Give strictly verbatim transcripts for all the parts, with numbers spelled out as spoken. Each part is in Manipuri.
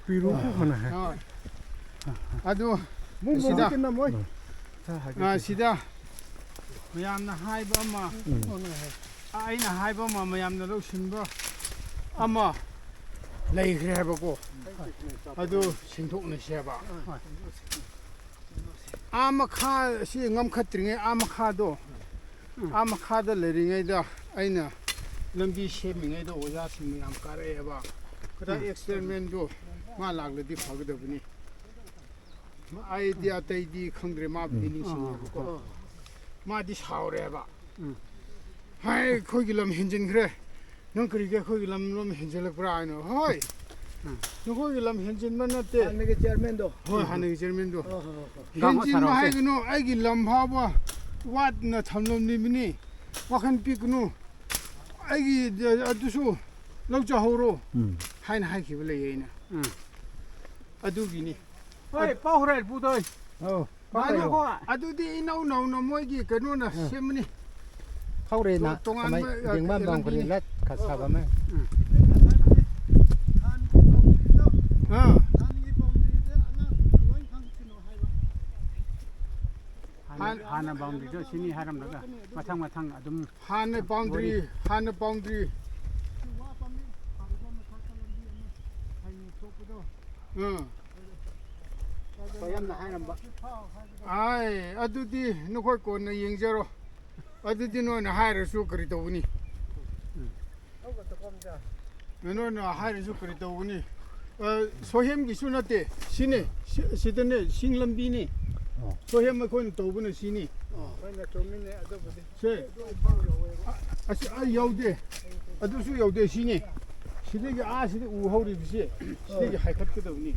ꯄꯤꯔꯨ ꯈꯣꯠꯅ ꯍꯥꯏ꯫ ꯍꯣꯏ꯫ ꯑꯗꯨ ꯃꯨꯛ ꯁꯤꯗ, ꯃꯨꯛ ꯀꯤꯟꯅ ꯃꯣꯏ꯫ ꯑ, ꯁꯤꯗ ꯃꯌꯥꯝꯅ ꯍꯥꯏꯕ ꯑꯃ, ꯎꯝ꯫ ꯑꯩꯅ ꯍꯥꯏꯕ ꯑꯃ, ꯃꯌꯥꯝꯅ ꯂꯧꯁꯤꯟꯕ ꯑꯃ ꯂꯩꯈ꯭ꯔꯦ ꯍꯥꯏꯕꯀꯣ꯫ ꯑꯗꯨ ꯁꯦꯡꯗꯣꯛꯅꯁꯦꯕ꯫ ꯑꯥ ꯃꯈꯥ, ꯁꯤ ꯉꯝꯈꯠꯇ꯭ꯔꯤꯉꯩ ꯑꯥ ꯃꯈꯥꯗꯣ, ꯑꯥ ꯃꯈꯥꯗ ꯂꯩꯔꯤꯉꯩꯗ ꯑꯩꯅ ꯂꯝꯕꯤ ꯁꯦꯝꯃꯤꯉꯩꯗ ꯑꯣꯖꯥꯁꯤꯡ ꯃꯌꯥꯝ ꯀꯥꯔꯛꯑꯦꯕ꯫ ꯈꯔ ꯑꯦꯛꯁꯄꯦꯔꯤꯃꯦꯟꯗꯣ ꯃꯥ ꯂꯥꯛꯂꯗꯤ ꯐꯒꯗꯕꯅꯤ꯫ ꯑꯩꯗꯤ ꯑꯇꯩꯗꯤ ꯈꯪꯗ꯭ꯔꯦ, ꯃꯥꯕꯨꯗꯤ ꯅꯤꯡꯁꯤꯡꯉꯦꯕꯀꯣ꯫ ꯃꯥꯗꯤ ꯁꯥꯎꯔꯦꯕ꯫ ꯎꯝ꯫ ꯍꯥꯏ, ꯑꯩꯈꯣꯏꯒꯤ ꯂꯝ ꯍꯦꯟꯖꯤꯟꯈ꯭ꯔꯦ꯫ "ꯅꯪ ꯀꯔꯤꯒꯤ ꯑꯩꯈꯣꯏꯒꯤ ꯂꯝ, ꯂꯝ ꯍꯦꯟꯖꯤꯜꯂꯛꯄ꯭ꯔꯥ?" ꯍꯥꯏꯅ꯫ "ꯍꯣꯏ, ꯎꯝ꯫ ꯅꯈꯣꯏꯒꯤ ꯂꯝ ꯍꯦꯟꯖꯤꯟꯕ ꯅꯠꯇꯦ꯫" ꯍꯥꯟꯅꯒꯤ ꯆꯤꯌꯔꯃꯦꯟꯗꯣ꯫ ꯍꯣꯏ, ꯍꯥꯟꯅꯒꯤ ꯆꯤꯌꯔꯃꯦꯟꯗꯣ꯫ ꯑꯣ, ꯍꯣ, ꯍꯣ, ꯍꯣ꯫ ꯍꯦꯟꯖꯤꯟꯕ ꯍꯥꯏꯒꯅꯨ, ꯑꯩꯒꯤ ꯂꯝ ꯐꯥꯎꯕ ꯋꯥꯠꯅ ꯊꯝꯂꯝꯂꯤꯕꯅꯤ꯫ ꯋꯥꯈꯜ ꯄꯤꯛꯀꯅꯨ꯫ ꯑꯩꯒꯤ ꯑꯗꯨꯁꯨ ꯂꯧ ꯆꯥꯍꯧꯔꯣ ꯎꯝ꯫ ꯍꯥꯏꯅ ꯍꯥꯏꯈꯤꯕ ꯂꯩꯌꯦ ꯑꯩꯅ꯫ ꯎꯝ꯫ ꯑꯗꯨꯒꯤꯅꯤ꯫ ꯍꯣꯏ, ꯄꯥꯎ ꯍꯣꯔꯦꯟ ꯄꯨꯗꯣꯏ꯫ ꯑꯧ꯫ ꯃꯥꯅꯦ, ꯍꯣꯏ꯫ ꯑꯗꯨꯗꯤ ꯏꯅꯧ ꯅꯧꯅ ꯃꯣꯏꯒꯤ ꯀꯩꯅꯣꯅ ꯎꯝ꯫ ꯁꯦꯝꯕꯅꯤ꯫ ꯍꯧꯔꯦꯅ ꯇꯣꯉꯥꯟꯕ, ꯀꯃꯥꯏ ꯌꯦꯡꯕ ꯑ, ꯕꯥꯎꯟꯗꯔꯤ ꯂꯝꯕꯤꯅꯤ꯫ ꯂꯠ ꯈ ꯁꯥꯕ ꯑꯃ꯫ ꯎꯝ꯫ ꯑꯥ꯫ ꯍꯥꯟꯅ, ꯍꯥꯟꯅ ꯕꯥꯎꯟꯗꯔꯤꯗꯣ ꯁꯤꯅꯤ ꯍꯥꯏꯔꯝꯂꯒ ꯃꯊꯪ ꯃꯊꯪ ꯑꯗꯨꯝ ꯍꯥꯟꯅ ꯕꯥꯎꯟꯗꯔꯤ, ꯋꯥꯔꯤ꯫ ꯍꯥꯟꯅ ꯕꯥꯎꯟꯗꯔꯤ꯫ ꯑꯥ꯫ ꯈꯣꯏꯌꯝꯅ ꯍꯥꯏꯔꯝꯕ꯫ ꯑꯥꯏ, ꯑꯗꯨꯗꯤ ꯅꯈꯣꯏ ꯀꯣꯟꯅ ꯌꯦꯡꯖꯔꯣ꯫ ꯑꯗꯨꯗꯤ ꯅꯣꯏꯅ ꯍꯥꯏꯔꯁꯨ ꯀꯔꯤ ꯇꯧꯒꯅꯤ? ꯎꯝ꯫ ꯅꯣꯏꯅ ꯍꯥꯏꯔꯁꯨ ꯀꯔꯤ ꯇꯧꯒꯅꯤ? ꯑ, ꯁꯣꯍꯦꯝꯒꯤꯁꯨ ꯅꯠꯇꯦ, ꯁꯤꯅꯦ, ꯁꯤ-, ꯁꯤꯗꯅꯦ, ꯁꯤꯡ ꯂꯝꯕꯤꯅꯤ꯫ ꯑꯣ꯫ ꯁꯣꯍꯦꯝ ꯑꯩꯈꯣꯏꯅ ꯇꯧꯕꯅ ꯁꯤꯅꯤ꯫ ꯑꯣ꯫ ꯍꯣꯏꯅꯦ, ꯆꯨꯝꯃꯤꯅꯦ, ꯑꯗꯨꯕꯨꯗꯤ꯫ ꯁꯦ꯫ ꯑꯗꯨ ꯑꯝꯐꯥꯎ ꯌꯧꯋꯦꯕ꯫ ꯑ-, ꯑꯁꯤ, ꯑ, ꯌꯧꯗꯦ꯫ ꯑꯗꯨꯁꯨ ꯌꯧꯗꯦ, ꯁꯤꯅꯤ꯫ ꯁꯤꯗꯒꯤ ꯑꯥ ꯁꯤꯗ ꯎ ꯍꯧꯔꯤꯕꯁꯤ, ꯁꯤꯗꯒꯤ ꯍꯥꯏꯀꯠꯀꯗꯕꯅꯤ꯫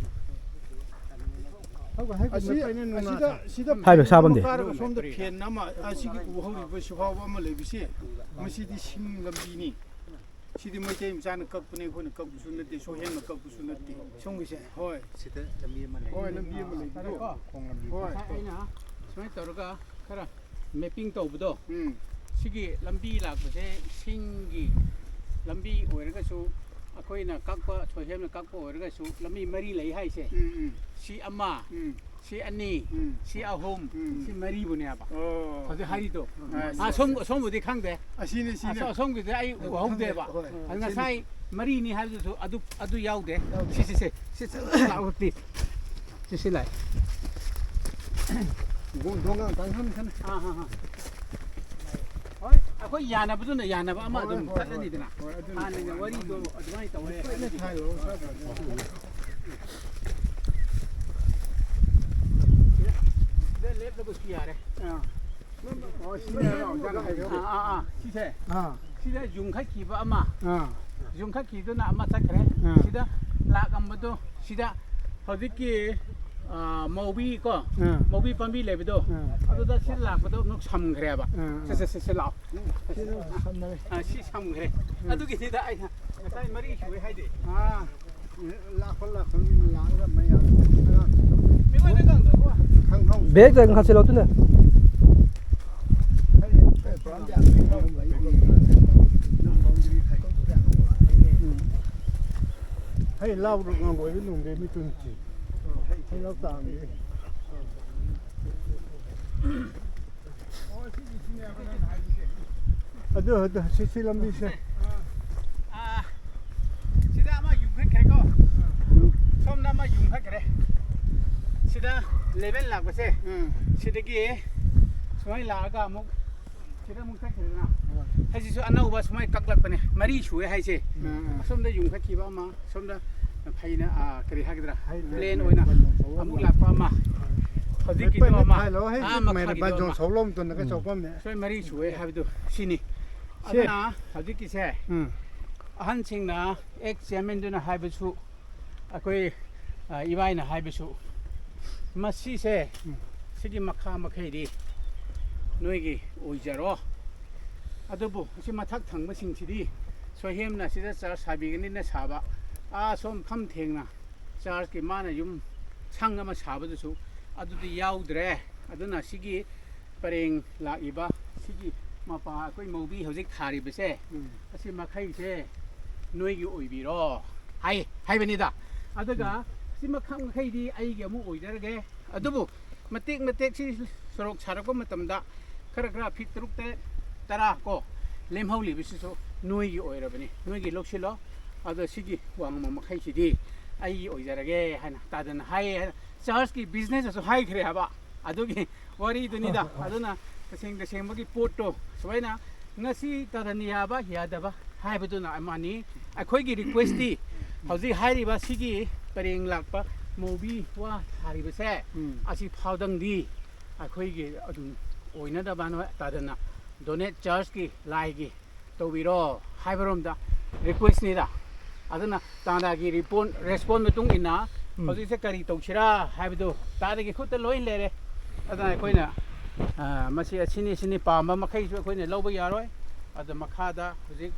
ꯑꯁꯤ, ꯑꯁꯤꯗ, ꯁꯤꯗ ꯍꯥꯏꯕ ꯁꯥꯕꯝꯗꯤ꯫ ꯀꯥꯔꯒ ꯁꯣꯝꯗ ꯐꯦꯟ ꯑꯃ, ꯑꯁꯤꯒꯤ ꯎ ꯍꯧꯔꯤꯕ ꯁꯤꯐꯥꯎꯕ ꯑꯃ ꯂꯩꯕꯁꯤ, ꯃꯁꯤꯗꯤ ꯁꯤꯡ ꯂꯝꯕꯤꯅꯤ꯫ ꯁꯤꯗꯤ ꯃꯩꯇꯩ ꯃꯆꯥꯅ ꯀꯛꯄꯅꯦ, ꯑꯩꯈꯣꯏꯅ ꯀꯛꯄꯁꯨ ꯅꯠꯇꯦ, ꯁꯣꯍꯦꯝꯅ ꯀꯛꯄꯁꯨ ꯅꯠꯇꯦ꯫ ꯁꯣꯝꯒꯤꯁꯦ? ꯍꯣꯏ꯫ ꯁꯤꯗ ꯂꯝꯕꯤ ꯑꯃ ꯂꯩ꯫ ꯍꯣꯏ, ꯂꯝꯕꯤ ꯑꯃ ꯂꯩꯕꯗꯣ꯫ ꯈꯣꯡ ꯂꯝꯕꯤ꯫ ꯍꯣꯏ꯫ ꯉꯁꯥꯏ ꯑꯩꯅ ꯁꯨꯃꯥꯏꯅ ꯇꯧꯔꯒ ꯈꯔ ꯃꯦꯞꯄꯤꯡ ꯇꯧꯕꯗꯣ, ꯎꯝ꯫ ꯁꯤꯒꯤ ꯂꯝꯕꯤ ꯂꯥꯛꯄꯁꯦ ꯁꯤꯡꯒꯤ ꯂꯝꯕꯤ ꯑꯣꯏꯔꯒꯁꯨ ꯑꯩꯈꯣꯏꯅ ꯀꯛꯄ, ꯁꯣꯏꯍꯦꯝꯅ ꯀꯛꯄ ꯑꯣꯏꯔꯒꯁꯨ ꯂꯝꯕꯤ ꯃꯔꯤ ꯂꯩ ꯍꯥꯏꯁꯦ꯫ ꯎꯝ, ꯎꯝ꯫ ꯁꯤ ꯑꯃ, ꯎꯝ꯫ ꯁꯤ ꯑꯅꯤ, ꯎꯝ꯫ ꯁꯤ ꯑꯍꯨꯝ, ꯎꯝ꯫ ꯁꯤ ꯃꯔꯤꯕꯨꯅꯦꯕ꯫ ꯑꯣ꯫ ꯍꯧꯖꯤꯛ ꯍꯥꯏꯔꯤꯗꯣ꯫ ꯑ, ꯑꯁꯣꯝ-, ꯑꯁꯣꯝꯕꯨꯗꯤ ꯈꯪꯗꯦ꯫ ꯑꯁꯤꯅꯤ, ꯁꯤꯅꯤ꯫ ꯑꯁꯣ-, ꯑꯁꯣꯝꯒꯤꯗꯤ ꯑꯩ ꯎꯍꯧꯗꯦꯕ꯫ ꯍꯣꯏ꯫ ꯑꯗꯨ ꯉꯁꯥꯏ ꯃꯔꯤꯅꯤ ꯍꯥꯏꯕꯗꯨꯁꯨ ꯑꯗꯨ, ꯑꯗꯨ ꯌꯥꯎꯗꯦ꯫ ꯌꯥꯎꯗꯦ꯫ ꯁꯤ, ꯁꯤ, ꯁꯤ, ꯁꯤ, ꯁꯤ ꯂꯥꯛꯑꯣ, please꯫ ꯁꯤ, ꯁꯤ ꯂꯥꯛꯑꯦ꯫ ꯗꯣꯡ-, ꯗꯣꯡꯒꯥꯡ ꯇꯥꯡ ꯈꯟ ꯈꯟ꯫ ꯑꯥ, ꯑꯥ, ꯑꯥ꯫ ꯍꯣꯏ, ꯑꯩꯈꯣꯏ ꯌꯥꯅꯕꯗꯨꯅ ꯌꯥꯅꯕ ꯑꯃ ꯍꯣꯏ, ꯑꯗꯨꯝ ꯍꯣꯏ, ꯆꯠꯂꯅꯤꯗꯅ꯫ ꯍꯣꯏ, ꯍꯣꯏ, ꯑꯗꯨꯅ ꯍꯥꯟꯅꯒꯤ ꯐꯔꯦ꯫ ꯋꯥꯔꯤꯗꯣ ꯑꯗꯨꯃꯥꯏꯅ ꯇꯧꯔꯦ꯫ ꯂꯣꯏꯅ ꯊꯥꯏꯔꯣ, ꯁ꯭ꯋꯥꯏꯗ꯫ ꯁꯤꯗ ꯂꯦꯞꯂꯕꯁꯨ ꯌꯥꯔꯦ꯫ ꯑꯥ꯫ ꯑꯣ, ꯁꯤꯅꯦꯕ ꯑꯣꯖꯥꯅ ꯍꯥꯏꯗꯣ꯫ ꯑꯥ, ꯑꯥ, ꯑꯥ, ꯁꯤꯁꯦ꯫ ꯑꯥ꯫ ꯁꯤꯗ ꯌꯨꯡꯈꯠꯈꯤꯕ ꯑꯃ꯫ ꯑꯥ꯫ ꯌꯨꯡꯈꯠꯈꯤꯗꯨꯅ ꯑꯃ ꯆꯠꯈ꯭ꯔꯦ꯫ ꯑꯥ꯫ ꯁꯤꯗ ꯂꯥꯛꯑꯝꯕꯗꯣ ꯁꯤꯗ ꯍꯧꯖꯤꯛꯀꯤ, ꯑꯥ, ꯃꯧꯕꯤ ꯀꯣ, ꯑꯥ꯫ ꯃꯧꯕꯤ ꯄꯥꯝꯕꯤ ꯂꯩꯕꯗꯣ, ꯑꯥ꯫ ꯑꯗꯨꯗ ꯁꯤ ꯂꯥꯛꯄꯗꯣ ꯅꯨꯡ ꯁꯝꯈ꯭ꯔꯦꯕ꯫ ꯑꯥ, ꯁꯦ, ꯑꯥ꯫ ꯁꯦ, ꯁꯦ, ꯁꯦ, ꯂꯥꯛꯑꯣ꯫ ꯁꯤꯗ ꯁꯝꯅꯔꯦ꯫ ꯑꯥ, ꯁꯤ ꯁꯝꯈ꯭ꯔꯦ꯫ ꯑꯥ꯫ ꯑꯗꯨꯒꯤꯅꯤꯗ ꯑꯩꯅ ꯉꯁꯥꯏ ꯃꯔꯤ ꯁꯨꯏ ꯍꯥꯏꯗꯤ꯫ ꯑꯥ, ꯂꯥꯛꯄ ꯂꯥꯛꯄ ꯂꯥꯛꯑꯒ ꯃꯌꯥꯝ ꯑꯉꯥꯡ ꯃꯤꯑꯣꯏꯕ ꯉꯥꯡꯗꯕ꯫ ꯈꯪꯍꯧꯗꯦ꯫ ꯕꯦꯒꯇ ꯈꯥꯁꯤꯜꯂꯣ ꯑꯗꯨꯅ꯫ ꯍꯩ ꯂꯥꯎꯔ ꯉꯥꯡꯒꯣꯏꯕ ꯅꯨꯡꯗꯤ ꯃꯤꯇꯨꯝꯁꯤ꯫ ꯍꯩ ꯂꯥꯎ ꯇꯥꯡꯗꯤ꯫ ꯑꯗꯨ, ꯑꯗꯨ, ꯁꯤ, ꯁꯤ ꯂꯝꯕꯤꯁꯦ꯫ ꯑꯥ, ꯁꯤꯗ ꯑꯃ ꯌꯨꯡꯈꯠꯈ꯭ꯔꯦꯀꯣ꯫ ꯎꯝ꯫ ꯁꯣꯝꯗ ꯑꯃ ꯌꯨꯡꯈꯠꯈ꯭ꯔꯦ꯫ ꯁꯤꯗ level ꯂꯥꯛꯄꯁꯦ꯫ ꯎꯝ꯫ ꯁꯤꯗꯒꯤ ꯁꯨꯃꯥꯏꯅ ꯂꯥꯛꯑꯒ ꯑꯃꯨꯛ ꯁꯤꯗ ꯑꯃꯨꯛ ꯆꯠꯈꯤꯗꯅ꯫ ꯎꯝ꯫ ꯍꯥꯏꯁꯤꯁꯨ ꯑꯅꯧꯕ ꯁꯨꯃꯥꯏꯅ ꯀꯛꯂꯛꯄꯅꯦ꯫ ꯃꯔꯤ ꯁꯨꯑꯦ ꯍꯥꯏꯁꯦ꯫ ꯎꯝ, ꯎꯝ꯫ ꯑꯁꯣꯝꯗ ꯌꯨꯡꯈꯠꯈꯤꯕ ꯑꯃ, ꯁꯣꯝꯗ ꯐꯩꯅ, ꯑꯥ, ꯀꯔꯤ ꯍꯥꯏꯒꯗ꯭ꯔꯥ? ꯍꯩ, plain ꯍꯩ, ꯑꯣꯏꯅ ꯍꯩ, ꯍꯩ, ꯑꯃꯨꯛ ꯂꯥꯛꯄ ꯑꯃ꯫ ꯍꯧꯖꯤꯛꯀꯤꯗꯣ ꯄꯩꯅ ꯑꯃ꯫ ꯊꯥꯏ ꯂꯧ, ꯍꯩ, ꯑꯥ, ꯃꯩꯅ ꯃꯈꯥꯒꯤꯗꯣ ꯕꯟꯖꯣꯡ ꯑꯃ꯫ ꯁꯧ ꯂꯧ ꯃꯇꯝꯗ ꯀꯩ ꯎꯝ꯫ ꯆꯧꯀꯝꯅꯦ꯫ ꯁꯣꯏ ꯃꯔꯤ ꯁꯨꯑꯦ ꯍꯥꯏꯕꯗꯨ ꯁꯤꯅꯤ꯫ ꯁꯤ꯫ ꯑꯗꯨꯅ ꯍꯧꯖꯤꯛꯀꯤꯁꯦ ꯎꯝ꯫ ꯑꯍꯟꯁꯤꯡꯅ ex chairman ꯗꯨꯅ ꯍꯥꯏꯕꯁꯨ, ꯑꯩꯈꯣꯏ, ꯑ, ꯏꯕꯥꯏꯅ ꯍꯥꯏꯕꯁꯨ, ꯃꯁꯤꯁꯦ, ꯎꯝ꯫ ꯁꯤꯒꯤ ꯃꯈꯥ ꯃꯈꯩꯗꯤ ꯅꯣꯏꯒꯤ ꯑꯣꯏꯖꯔꯣ꯫ ꯑꯗꯨꯕꯨ ꯑꯁꯤ ꯃꯊꯛ ꯊꯪꯕꯁꯤꯡꯁꯤꯗꯤ ꯁꯣꯏꯍꯦꯝꯅ ꯁꯤꯗ church ꯁꯥꯕꯤꯒꯅꯤꯅ ꯁꯥꯕ, ꯑꯥ ꯁꯣꯝ ꯐꯝ ꯊꯦꯡꯅ church ꯀꯤ ꯃꯥꯅ ꯌꯨꯝ ꯁꯪ ꯑꯃ ꯁꯥꯕꯗꯨꯁꯨ ꯑꯗꯨꯗꯤ ꯌꯥꯎꯗ꯭ꯔꯦ꯫ ꯑꯗꯨꯅ ꯁꯤꯒꯤ ꯄꯔꯦꯡ ꯂꯥꯛꯏꯕ ꯁꯤꯒꯤ ꯃꯄꯥ ꯑꯩꯈꯣꯏ ꯃꯧꯕꯤ ꯍꯧꯖꯤꯛ ꯊꯥꯔꯤꯕꯁꯦ, ꯎꯝ꯫ ꯑꯁꯤ ꯃꯈꯩꯁꯦ ꯅꯣꯏꯒꯤ ꯑꯣꯏꯕꯤꯔꯣ ꯍꯥꯏ ꯍꯥꯏꯕꯅꯤꯗ꯫ ꯑꯗꯨꯒ ꯁꯤ ꯃꯈꯥ ꯃꯈꯩꯗꯤ ꯑꯩꯒꯤ ꯑꯃꯨꯛ ꯑꯣꯏꯖꯔꯒꯦ꯫ ꯑꯗꯨꯕꯨ ꯃꯇꯦꯛ ꯃꯇꯦꯛ ꯁꯤ ꯁꯣꯔꯣꯛ ꯁꯥꯔꯛꯄ ꯃꯇꯝꯗ ꯈꯔ ꯈꯔ ꯐꯤꯠ ꯇꯔꯨꯛ ꯇꯔꯦꯠ ꯇꯔꯥ ꯀꯣ ꯂꯦꯝꯍꯧꯂꯤꯕꯁꯤꯁꯨ ꯅꯣꯏꯒꯤ ꯑꯣꯏꯔꯕꯅꯤ, ꯅꯣꯏꯒꯤ ꯂꯧꯁꯤꯜꯂꯣ꯫ ꯑꯗꯣ ꯁꯤꯒꯤ ꯋꯥꯡꯃ ꯃꯈꯩꯁꯤꯗꯤ ꯑꯩꯒꯤ ꯑꯣꯏꯖꯔꯒꯦ ꯍꯥꯏꯅ ꯇꯥꯗꯅ ꯍꯥꯏꯌꯦ꯫ ꯆꯔꯆꯀꯤ ꯕꯤꯖꯤꯅꯦꯁꯇꯁꯨ ꯍꯥꯏꯈ꯭ꯔꯦ ꯍꯥꯏꯕ꯫ ꯑꯗꯨꯒꯤ ꯋꯥꯔꯤꯗꯨꯅꯤꯗ꯫ ꯑꯗꯨꯅ ꯇꯁꯦꯡ ꯇꯁꯦꯡꯕꯒꯤ ꯄꯣꯠꯇꯣ ꯁꯨꯃꯥꯏꯅ ꯉꯁꯤ ꯇꯥꯗꯅ ꯌꯥꯕ ꯌꯥꯗꯕ ꯍꯥꯏꯕꯗꯨꯅ ꯑꯃꯅꯤ꯫ ꯑꯩꯈꯣꯏꯒꯤ ꯔꯤꯀ꯭ꯋꯦꯁꯇꯤ ꯍꯧꯖꯤꯛ ꯍꯥꯏꯔꯤꯕ ꯁꯤꯒꯤ ꯄꯔꯦꯡ ꯂꯥꯛꯄ ꯃꯧꯕꯤ ꯋꯥ ꯊꯥꯔꯤꯕꯁꯦ, ꯎꯝ꯫ ꯑꯁꯤ ꯐꯥꯎꯗꯪꯗꯤ ꯑꯩꯈꯣꯏꯒꯤ ꯑꯗꯨꯝ ꯑꯣꯏꯅꯗꯕ ꯅꯣꯏ ꯇꯥꯗꯅ ꯗꯣꯅꯦꯠ ꯆꯔꯆꯀꯤ ꯂꯥꯏꯒꯤ ꯇꯧꯕꯤꯔꯣ ꯍꯥꯏꯕꯔꯣꯝꯗ ꯔꯤꯀ꯭ꯋꯦꯁꯅꯤꯗ꯫ ꯑꯗꯨꯅ ꯇꯥꯗꯥꯒꯤ ꯔꯤꯄꯣꯟ ꯔꯦꯁꯄꯣꯟ ꯃꯇꯨꯡ ꯏꯟꯅ ꯎꯝ꯫ ꯍꯧꯖꯤꯛꯁꯦ ꯀꯔꯤ ꯇꯧꯁꯤꯔꯥ ꯍꯥꯏꯕꯗꯨ ꯇꯥꯗꯥꯒꯤ ꯈꯨꯠꯇ ꯂꯣꯏ ꯂꯩꯔꯦ꯫ ꯑꯗꯨꯅ ꯑꯩꯈꯣꯏꯅ, ꯑ, ꯃꯁꯤ ꯑꯁꯤꯅꯤ ꯁꯤꯅꯤ ꯄꯥꯝꯕ ꯃꯈꯩꯁꯨ ꯑꯩꯈꯣꯏꯅ ꯂꯧꯕ ꯌꯥꯔꯣꯏ꯫ ꯑꯗ ꯃꯈꯥꯗ ꯍꯧꯖꯤꯛ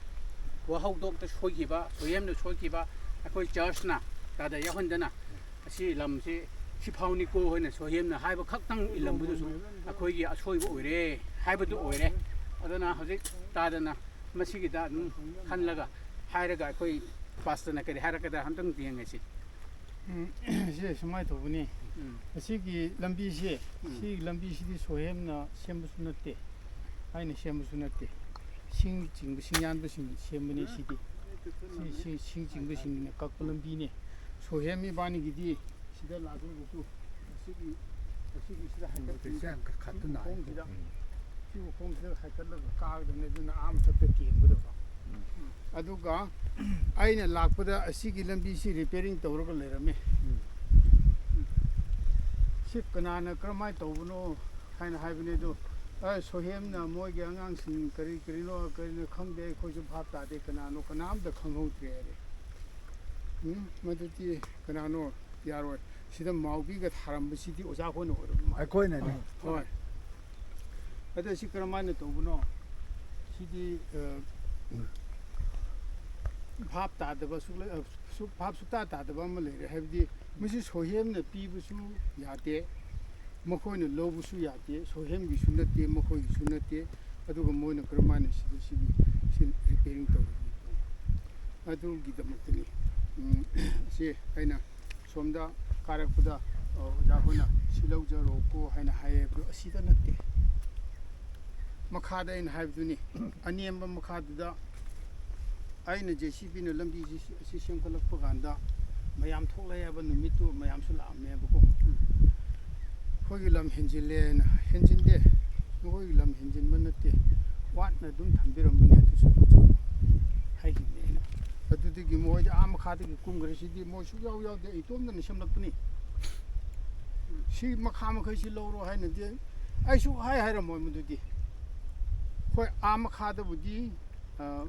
ꯋꯥꯍꯧꯗꯣꯛꯇ ꯁꯣꯏꯈꯤꯕ, ꯁꯣꯏꯍꯦꯝꯅ ꯁꯣꯏꯈꯤꯕ ꯑꯩꯈꯣꯏ ꯆꯔꯆꯅ ꯇꯥꯗꯥ ꯌꯥꯎꯍꯟꯗꯅ ꯑꯁꯤ ꯂꯝꯁꯤ ꯁꯤꯐꯥꯎꯅꯤꯀꯣ ꯍꯥꯏꯅ ꯁꯣꯏꯍꯦꯝꯅ ꯍꯥꯏꯕ ꯈꯛꯇꯪ ꯏꯜꯂꯝꯕꯗꯨꯁꯨ ꯑꯩꯈꯣꯏꯒꯤ ꯑꯁꯣꯏꯕ ꯑꯣꯏꯔꯦ ꯍꯥꯏꯕꯗꯨ ꯑꯣꯏꯔꯦ꯫ ꯑꯗꯨꯅ ꯍꯧꯖꯤꯛ ꯇꯥꯗꯅ ꯃꯁꯤꯒꯤꯗ ꯑꯗꯨꯝ ꯈꯜꯂꯒ ꯍꯥꯏꯔꯒ ꯑꯩꯈꯣꯏ ꯄꯥꯁꯇꯔꯅ ꯀꯔꯤ ꯍꯥꯏꯔꯛꯀꯗ꯭ꯔꯥ ꯑꯝꯇꯪ ꯌꯦꯡꯉꯁꯤ꯫ ꯎꯝ, ꯁꯤ ꯁꯨꯃꯥꯏꯅ ꯇꯧꯕꯅꯤ꯫ ꯎꯝ꯫ ꯑꯁꯤꯒꯤ ꯂꯝꯕꯤꯁꯦ, ꯎꯝ꯫ ꯁꯤ ꯂꯝꯕꯤꯁꯤꯗꯤ ꯁꯣꯍꯦꯝꯅ ꯁꯦꯝꯕꯁꯨ ꯅꯠꯇꯦ, ꯑꯩꯅ ꯁꯦꯝꯕꯁꯨ ꯅꯠꯇꯦ꯫ ꯁꯤꯡ ꯆꯤꯡꯕ, ꯁꯤꯡ ꯌꯥꯟꯕꯁꯤꯡꯅ ꯁꯦꯝꯕꯅꯤ ꯁꯤꯗꯤ꯫ ꯁꯤ, ꯁꯤ ꯁꯤꯡ ꯆꯤꯡꯕꯁꯤꯡꯅ ꯀꯛꯄ ꯂꯝꯕꯤꯅꯤ꯫ ꯁꯣꯍꯦꯝ ꯏꯕꯥꯅꯤꯒꯤꯗꯤ ꯁꯤꯗ ꯂꯥꯛꯂꯒꯁꯨ ꯑꯁꯤꯒꯤ, ꯑꯁꯤꯒꯤ ꯁꯤꯗ ꯍꯥꯏꯀꯠꯄꯤ-, ꯁꯤ ꯌꯥꯝ ꯈꯠꯇꯨ ꯅꯥꯏ꯫ ꯈꯣꯡꯁꯤꯗ, ꯁꯤꯕꯨ ꯈꯣꯡꯁꯤꯗ ꯍꯥꯏꯀꯠꯂꯒ ꯀꯥꯒꯗꯕꯅꯤ, ꯑꯗꯨꯅ ꯑꯥ ꯃꯊꯛꯇ ꯀꯦꯟꯒꯗꯕ꯫ ꯑꯗꯨꯒ ꯑꯩꯅ ꯂꯥꯛꯄꯗ ꯑꯁꯤꯒꯤ ꯂꯝꯕꯤꯁꯤ ꯔꯤꯄꯦꯌꯔꯤꯡ ꯇꯧꯔꯒ ꯂꯩꯔꯝꯃꯤ꯫ ꯁꯤ ꯀꯅꯥꯅ ꯀꯔꯝꯍꯥꯏꯅ ꯇꯧꯕꯅꯣ ꯍꯥꯏꯅ ꯍꯥꯏꯕꯅꯤ꯫ ꯑꯗꯨ, ꯑ, ꯁꯣꯍꯦꯝꯅ ꯃꯣꯏꯒꯤ ꯑꯉꯥꯡꯁꯤꯡ ꯀꯔꯤ ꯀꯔꯤꯅꯣ ꯀꯔꯤꯅꯣ ꯈꯪꯗꯦ, ꯑꯩꯈꯣꯏꯁꯨ ꯚꯥꯞ ꯇꯥꯗꯦ, ꯀꯅꯥꯅꯣ ꯀꯅꯥꯝꯇ ꯈꯪꯍꯧꯗ꯭ꯔꯦ ꯍꯥꯏꯔꯦ꯫ ꯎꯝ, ꯃꯗꯨꯗꯤ ꯀꯅꯥꯅꯣ? ꯌꯥꯔꯣꯏ꯫ ꯁꯤꯗ ꯃꯥꯎꯕꯤꯒ ꯊꯥꯔꯝꯕꯁꯤꯗꯤ ꯑꯣꯖꯥ ꯈꯣꯏꯅ ꯑꯣꯏꯔꯕ ꯃꯥꯜꯂꯦ꯫ ꯑꯩꯈꯣꯏꯅꯅꯦ꯫ ꯍꯣꯏ꯫ ꯑꯗꯣ ꯁꯤ ꯀꯔꯝꯍꯥꯏꯅ ꯇꯧꯕꯅꯣ? ꯁꯤꯗꯤ, ꯑ, ꯚꯥꯞ ꯇꯥꯗꯕ, ꯁꯨꯛꯂꯩ-, ꯑ, ꯁꯨꯛ-, ꯚꯥꯞ ꯁꯨꯛꯇꯥ ꯇꯥꯗꯕ ꯑꯃ ꯂꯩꯔꯦ꯫ ꯍꯥꯏꯕꯗꯤ ꯃꯁꯤ ꯁꯣꯍꯦꯝꯅ ꯄꯤꯕꯁꯨ ꯌꯥꯗꯦ, ꯃꯈꯣꯏꯅ ꯂꯧꯕꯁꯨ ꯌꯥꯗꯦ, ꯁꯣꯍꯦꯝꯒꯤꯁꯨ ꯅꯠꯇꯦ, ꯃꯈꯣꯏꯒꯤꯁꯨ ꯅꯠꯇꯦ꯫ ꯑꯗꯨꯒ ꯃꯣꯏꯅ ꯀꯔꯝꯍꯥꯏꯅ ꯁꯤꯗ ꯁꯤꯒꯤ, ꯁꯤ ꯔꯤꯄꯦꯌꯔꯤꯡ ꯇꯧꯔꯤꯕꯅꯣ? ꯑꯗꯨꯒꯤꯗꯃꯛꯇꯅꯤ꯫ ꯎꯝ, ꯁꯤ ꯑꯩꯅ ꯁꯣꯝꯗ ꯀꯥꯔꯛꯄꯗ, ꯑ, ꯑꯣꯖꯥ ꯍꯣꯏꯅ "ꯁꯤ ꯂꯧꯖꯔꯣꯀꯣ" ꯍꯥꯏꯅ ꯍꯥꯏꯌꯦꯕꯗꯣ, ꯑꯁꯤꯗ ꯅꯠꯇꯦ꯫ ꯃꯈꯥꯗ ꯑꯩꯅ ꯍꯥꯏꯕꯗꯨꯅꯤ, ꯑꯅꯦꯝꯕ ꯃꯈꯥꯗꯨꯗ ꯑꯩꯅ JCBꯅ ꯂꯝꯕꯤꯁꯤ, ꯑꯁꯤ ꯁꯦꯝꯒꯠꯂꯛꯄ ꯀꯥꯟꯗ ꯃꯌꯥꯝ ꯊꯣꯛꯂꯛꯑꯦꯕ, ꯅꯨꯃꯤꯠꯇꯨ ꯃꯌꯥꯝꯁꯨ ꯂꯥꯛꯑꯝꯃꯦꯕꯀꯣ꯫ "ꯑꯩꯈꯣꯏꯒꯤ ꯂꯝ ꯍꯦꯟꯖꯤꯜꯂꯦꯅ", ꯍꯦꯟꯖꯤꯟꯗꯦ, ꯃꯈꯣꯏꯒꯤ ꯂꯝ ꯍꯦꯟꯖꯤꯟꯕ ꯅꯠꯇꯦ, ꯋꯥꯠꯅ ꯑꯗꯨꯝ ꯊꯝꯕꯤꯔꯝꯕꯅꯦ, ꯑꯗꯨꯁꯨ ꯂꯧꯖꯔꯣ ꯍꯥꯏꯈꯤꯕꯅꯦ ꯑꯩꯅ꯫ ꯑꯗꯨꯗꯒꯤ ꯃꯣꯏꯗꯤ ꯑꯥ ꯃꯈꯥꯗꯒꯤ ꯀꯨꯝꯈ꯭ꯔꯦ꯫ "ꯁꯤꯗꯤ ꯃꯣꯏ ꯁꯨꯛꯌꯥꯎ ꯌꯥꯎꯗꯦ, ꯑꯩ ꯏꯇꯣꯝꯗꯅ ꯁꯦꯝꯂꯛꯄꯅꯤ, ꯁꯤ ꯃꯈꯥ ꯃꯈꯩꯁꯤ ꯂꯧꯔꯣ" ꯍꯥꯏꯅꯗꯤ ꯑꯩ ꯁꯨꯛꯍꯥꯏ ꯍꯥꯏꯔꯝꯃꯣꯏ ꯃꯗꯨꯗꯤ꯫ ꯍꯣꯏ, ꯑꯥ ꯃꯈꯥꯗꯕꯨꯗꯤ, ꯑ,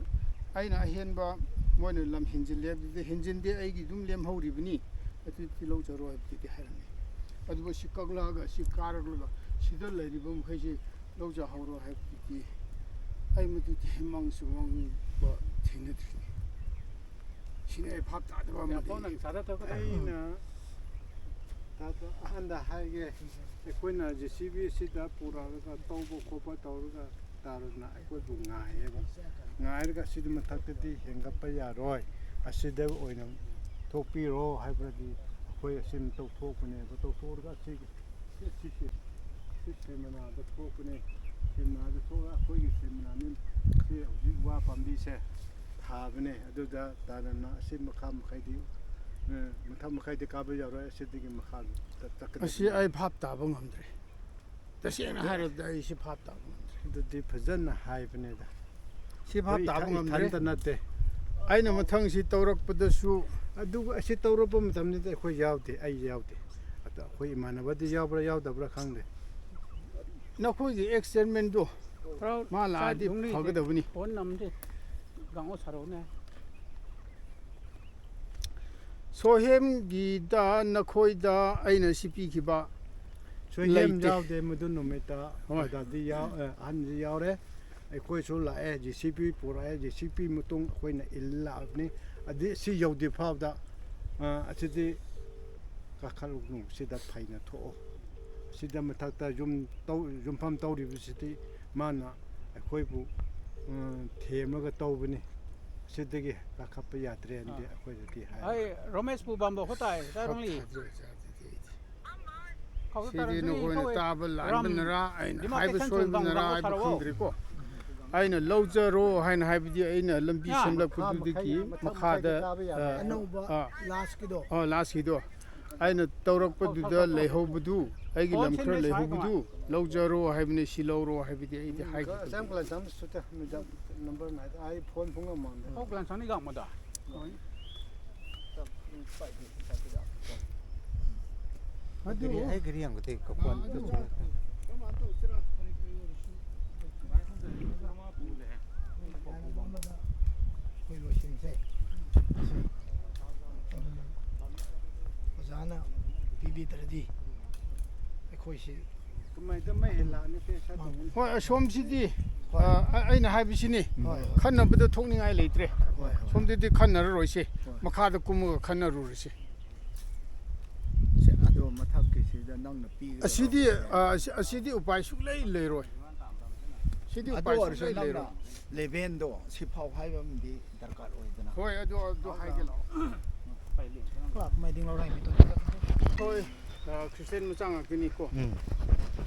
ꯑꯩꯅ ꯑꯍꯦꯟꯕ, ꯃꯣꯏꯅ ꯂꯝ ꯍꯦꯟꯖꯤꯜꯂꯦ ꯍꯥꯏꯕꯗꯨꯗꯤ ꯍꯦꯟꯖꯤꯟꯗꯦ, ꯑꯩꯒꯤ ꯑꯗꯨꯝ ꯂꯦꯝꯍꯧꯔꯤꯕꯅꯤ, ꯑꯗꯨꯗꯤ ꯂꯧꯖꯔꯣ ꯍꯥꯏꯕꯗꯨꯗꯤ ꯍꯥꯏꯔꯝꯃꯤ꯫ ꯑꯗꯨꯕꯨ ꯁꯤ ꯀꯛꯂꯛꯑꯒ, ꯁꯤ ꯀꯥꯔꯛꯂꯒ ꯁꯤꯗ ꯂꯩꯔꯤꯕ ꯃꯈꯩꯁꯤ ꯂꯧꯖꯍꯧꯔꯣ ꯍꯥꯏꯕꯗꯨꯗꯤ ꯑꯩ ꯃꯗꯨꯗꯤ ꯃꯪꯁꯨ ꯃꯪꯕ ꯊꯦꯡꯅꯗ꯭ꯔꯤꯅꯤ꯫ ꯁꯤꯅꯤ ꯑꯩ ꯚꯥꯞ ꯇꯥꯗꯕ ꯑꯃꯗꯤ꯫ ꯌꯥꯄꯥꯎ ꯅꯪ ꯆꯥꯗ ꯇꯧꯒꯗꯕ꯫ ꯑꯩꯅ ꯇꯥꯗ ꯑꯍꯟꯗ ꯍꯥꯏꯒꯦ, ꯑꯩꯈꯣꯏꯅ JCB ꯁꯤꯗ ꯄꯨꯔꯛꯑꯒ ꯇꯧꯕ ꯈꯣꯠꯄ ꯇꯧꯔꯒ ꯇꯥꯔꯅ ꯑꯩꯈꯣꯏꯕꯨ ꯉꯥꯏꯌꯦꯕ꯫ ꯉꯥꯏꯔꯒ ꯑꯁꯤꯗꯤ ꯃꯊꯛꯇꯗꯤ ꯍꯦꯟꯒꯠꯄ ꯌꯥꯔꯣꯏ, ꯑꯁꯤꯗ ꯑꯣꯏꯅ ꯊꯣꯛꯄꯤꯔꯣ ꯍꯥꯏꯕꯗꯤ ꯑꯩꯈꯣꯏ ꯑꯁꯤꯅ ꯇꯧꯊꯣꯛꯄꯅꯦꯕ꯫ ꯇꯧꯊꯣꯛꯑꯒ ꯑꯁꯤꯒꯤ ꯁꯤ, ꯁꯤꯁꯦ, ꯁꯤ ꯁꯦꯃꯤꯅꯥꯔꯗ ꯊꯣꯛꯄꯅꯦ꯫ ꯁꯦꯃꯤꯅꯥꯔꯗ ꯊꯣꯛꯑꯒ ꯑꯩꯈꯣꯏꯒꯤ ꯁꯦꯃꯤꯅꯥꯔꯅꯤ꯫ ꯁꯤ ꯍꯧꯖꯤꯛ ꯋꯥ ꯄꯥꯝꯕꯤꯁꯦ ꯊꯥꯕꯅꯦ꯫ ꯑꯗꯨꯗ ꯇꯥꯗꯅ ꯑꯁꯤ ꯃꯈꯥ ꯃꯈꯩꯗꯤ, ꯑ, ꯃꯊꯛ ꯃꯈꯩꯗꯤ ꯀꯥꯕ ꯌꯥꯔꯣꯏ꯫ ꯑꯁꯤꯗꯒꯤ ꯃꯈꯥ ꯆꯠ-, ꯆꯠꯀꯗꯕꯅꯤ꯫ ꯑꯁꯤ ꯑꯩ ꯚꯥꯞ ꯇꯥꯕ ꯉꯝꯗ꯭ꯔꯦ꯫ ꯇꯁꯦꯡꯅ ꯍꯥꯏꯔꯕꯗ ꯑꯩ ꯁꯤ ꯚꯥꯞ ꯇꯥꯕ ꯉꯝꯗ꯭ꯔꯦ꯫ ꯑꯗꯨꯗꯤ ꯐꯖꯅ ꯍꯥꯏꯕꯅꯤꯗ꯫ ꯁꯤ ꯚꯥꯞ ꯑꯩꯈꯣꯏ ꯇꯥꯕ ꯏꯊꯟ-, ꯉꯝꯗ꯭ꯔꯦ꯫ ꯏꯊꯟꯇ ꯅꯠꯇꯦ꯫ ꯑꯩꯅ ꯃꯊꯪ ꯁꯤ ꯇꯧꯔꯛꯄꯗꯁꯨ ꯑꯗꯨ ꯑꯁꯤ ꯇꯧꯔꯛꯄ ꯃꯇꯝꯗꯗꯤ ꯑꯩꯈꯣꯏ ꯌꯥꯎꯗꯦ, ꯑꯩ ꯌꯥꯎꯗꯦ꯫ ꯑꯗꯣ ꯑꯩꯈꯣꯏ ꯏꯃꯥꯟꯅꯕꯗꯤ ꯌꯥꯎꯕ꯭ꯔꯥ ꯌꯥꯎꯗꯕ꯭ꯔꯥ ꯈꯪꯗꯦ꯫ ꯅꯈꯣꯏꯒꯤ ex chairmanꯗꯣ ꯃꯥ ꯂꯥꯛꯑꯗꯤ ꯐꯒꯗꯕꯅꯤ꯫ ꯐꯣꯟ ꯅꯝꯗꯦ꯫ ꯒꯥꯡꯉꯣ ꯁꯥꯔꯛꯎꯅꯦ꯫ ꯁꯣꯍꯦꯝꯒꯤꯗ ꯅꯈꯣꯏꯗ ꯑꯩꯅ ꯁꯤ ꯄꯤꯈꯤꯕ ꯁꯣꯍꯦꯝ ꯂꯩꯇꯦ꯫ ꯌꯥꯎꯗꯦ ꯃꯗꯨ ꯅꯨꯃꯤꯠꯇ꯫ ꯍꯣꯏ꯫ ꯑꯣꯖꯥꯗꯤ ꯌꯥꯎ-, ꯑꯦ, ꯑꯍꯟꯁꯤ ꯌꯥꯎꯔꯦ꯫ ꯑꯩꯈꯣꯏꯁꯨ ꯂꯥꯛꯑꯦ, JCB ꯄꯨꯔꯛꯑꯦ, JCB ꯃꯇꯨꯡ ꯑꯩꯈꯣꯏꯅ ꯏꯜ ꯂꯥꯛꯑꯕꯅꯤ꯫ ꯑꯗꯨ ꯁꯤ ꯌꯧꯗ꯭ꯔꯤ ꯐꯥꯎꯗ, ꯑ, ꯑꯁꯤꯗꯤ ꯀꯥꯈꯠꯂꯨꯅꯨ, ꯁꯤꯗ ꯐꯩꯅ ꯊꯣꯛꯑꯣ꯫ ꯁꯤꯗ ꯃꯊꯛꯇ ꯌꯨꯝ ꯇꯧ-, ꯌꯨꯝꯐꯝ ꯇꯧꯔꯤꯕꯁꯤꯗꯤ ꯃꯥꯅ ꯑꯩꯈꯣꯏꯕꯨ, ꯑ, ꯊꯦꯝꯃꯒ ꯇꯧꯕꯅꯤ꯫ ꯁꯤꯗꯒꯤ ꯀꯥꯈꯠꯄ ꯌꯥꯗ꯭ꯔꯦꯅꯗꯤ ꯑꯥ꯫ ꯑꯩꯈꯣꯏꯗꯗꯤ ꯍꯥꯏ꯫ ꯑꯩ ꯔꯣꯃꯦꯁꯄꯨ ꯕꯥꯝꯕꯣ ꯈꯣꯠꯇꯥꯏ ꯁꯥꯔꯣꯡꯂꯤ꯫ ꯁꯤꯗꯤ ꯅꯈꯣꯏꯅ ꯇꯥꯕ ꯂꯥꯟꯕꯅꯔꯥ ꯑꯩꯅ ꯍꯥꯏꯕ ꯁꯣꯏꯕꯅꯔꯥ ꯍꯥꯏꯕ ꯈꯪꯗ꯭ꯔꯤꯀꯣ꯫ ꯑꯩꯅ ꯂꯧꯖꯔꯣ ꯍꯥꯏꯅ ꯍꯥꯏꯕꯗꯤ ꯑꯩꯅ ꯂꯝꯕꯤ ꯁꯦꯝꯂꯛꯄꯗꯨꯗꯒꯤ ꯃꯈꯥꯗ ꯑꯅꯧꯕ ꯑꯥ, ꯂꯥꯁꯀꯤꯗꯣ ꯑꯣ, ꯂꯥꯁꯀꯤꯗꯣ ꯑꯩꯅ ꯇꯧꯔꯛꯄꯗꯨꯗ ꯂꯩꯍꯧꯕꯗꯨ, ꯑꯩꯒꯤ ꯂꯝ ꯈꯔ ꯂꯩꯍꯧꯕꯗꯨ ꯂꯧꯖꯔꯣ ꯍꯥꯏꯕꯅꯤ, ꯁꯤ ꯂꯧꯔꯣ ꯍꯥꯏꯕꯗꯤ ꯑꯩꯗꯤ ꯍꯥꯏꯈꯤꯗꯦ꯫ ꯅꯝꯕꯔ ꯅꯥꯏꯗ ꯑꯩ ꯐꯣꯟ ꯄꯨꯡ ꯑꯃ ꯍꯧ ꯀ꯭ꯂꯥꯟ ꯁꯥꯡꯅ ꯌꯥꯎꯃꯗ꯫ ꯑꯗꯨ ꯑꯩ ꯒꯥꯔꯤ ꯌꯥꯝꯒꯗꯤ ꯀꯣꯟ ꯑꯩꯈꯣꯏ ꯂꯣꯏꯁꯤꯟꯁꯦ꯫ ꯑꯣꯖꯥꯅ ꯄꯤꯕꯤꯗ꯭ꯔꯗꯤ ꯑꯩꯈꯣꯏꯁꯤ ꯀꯃꯥꯏꯅ ꯃꯩ ꯍꯦꯜꯂꯛꯑꯅꯤ ꯄꯦꯁ ꯇꯧꯕꯅꯤ꯫ ꯍꯣꯏ, ꯑꯁꯣꯝꯁꯤꯗꯤ ꯑ, ꯑ- ꯑꯩꯅ ꯍꯥꯏꯕꯁꯤꯅꯤ, ꯍꯣꯏ, ꯍꯣꯏ꯫ ꯈꯟꯅꯕꯗ ꯊꯣꯛꯅꯤꯡꯉꯥꯏ ꯂꯩꯇ꯭ꯔꯦ꯫ ꯍꯣꯏ, ꯍꯣꯏ꯫ ꯁꯣꯝꯗꯗꯤ ꯈꯟꯅꯔꯔꯣꯏꯁꯦ, ꯍꯣꯏ꯫ ꯃꯈꯥꯗ ꯀꯨꯝꯃꯒ ꯈꯟꯅꯔꯨꯔꯁꯦ꯫ ꯁꯦ, ꯑꯗꯣ ꯃꯊꯛꯀꯤꯁꯤꯗ ꯅꯪꯅ ꯄꯤꯒꯗꯕ ꯑꯁꯤꯗꯤ ꯑ, ꯑꯁꯤ- ꯑꯁꯤꯗꯤ ꯎꯄꯥꯏ ꯁꯨꯛꯂꯩ ꯂꯩꯔꯣꯏ꯫ ꯁꯤꯗꯤ ꯑꯗꯨ ꯎꯄꯥꯏ ꯑꯣꯏꯔꯁꯨ ꯁꯨꯛꯂꯩ ꯅꯪꯅ ꯂꯩꯔꯣꯏ꯫ ꯂꯦꯚꯦꯟꯗꯣ ꯁꯤꯐꯥꯎ ꯍꯥꯏꯕ ꯑꯃꯗꯤ ꯗꯔꯀꯥꯔ ꯑꯣꯏꯗꯅ꯫ ꯍꯣꯏ, ꯑꯗꯨ ꯑꯗꯨ ꯍꯥꯏꯒꯦ ꯂꯥꯛꯑꯣ꯫ ꯄꯥꯏꯂꯦꯟ ꯃꯥꯏꯗꯤꯡ ꯂꯧꯔ ꯍꯥꯏꯃꯤꯗꯣ꯫ ꯍꯣꯏ, ꯑ, ꯈ꯭ꯔꯤꯁꯇꯤꯌꯥꯟ ꯃꯆꯥ ꯉꯥꯛꯇꯅꯤꯀꯣ꯫ ꯎꯝ꯫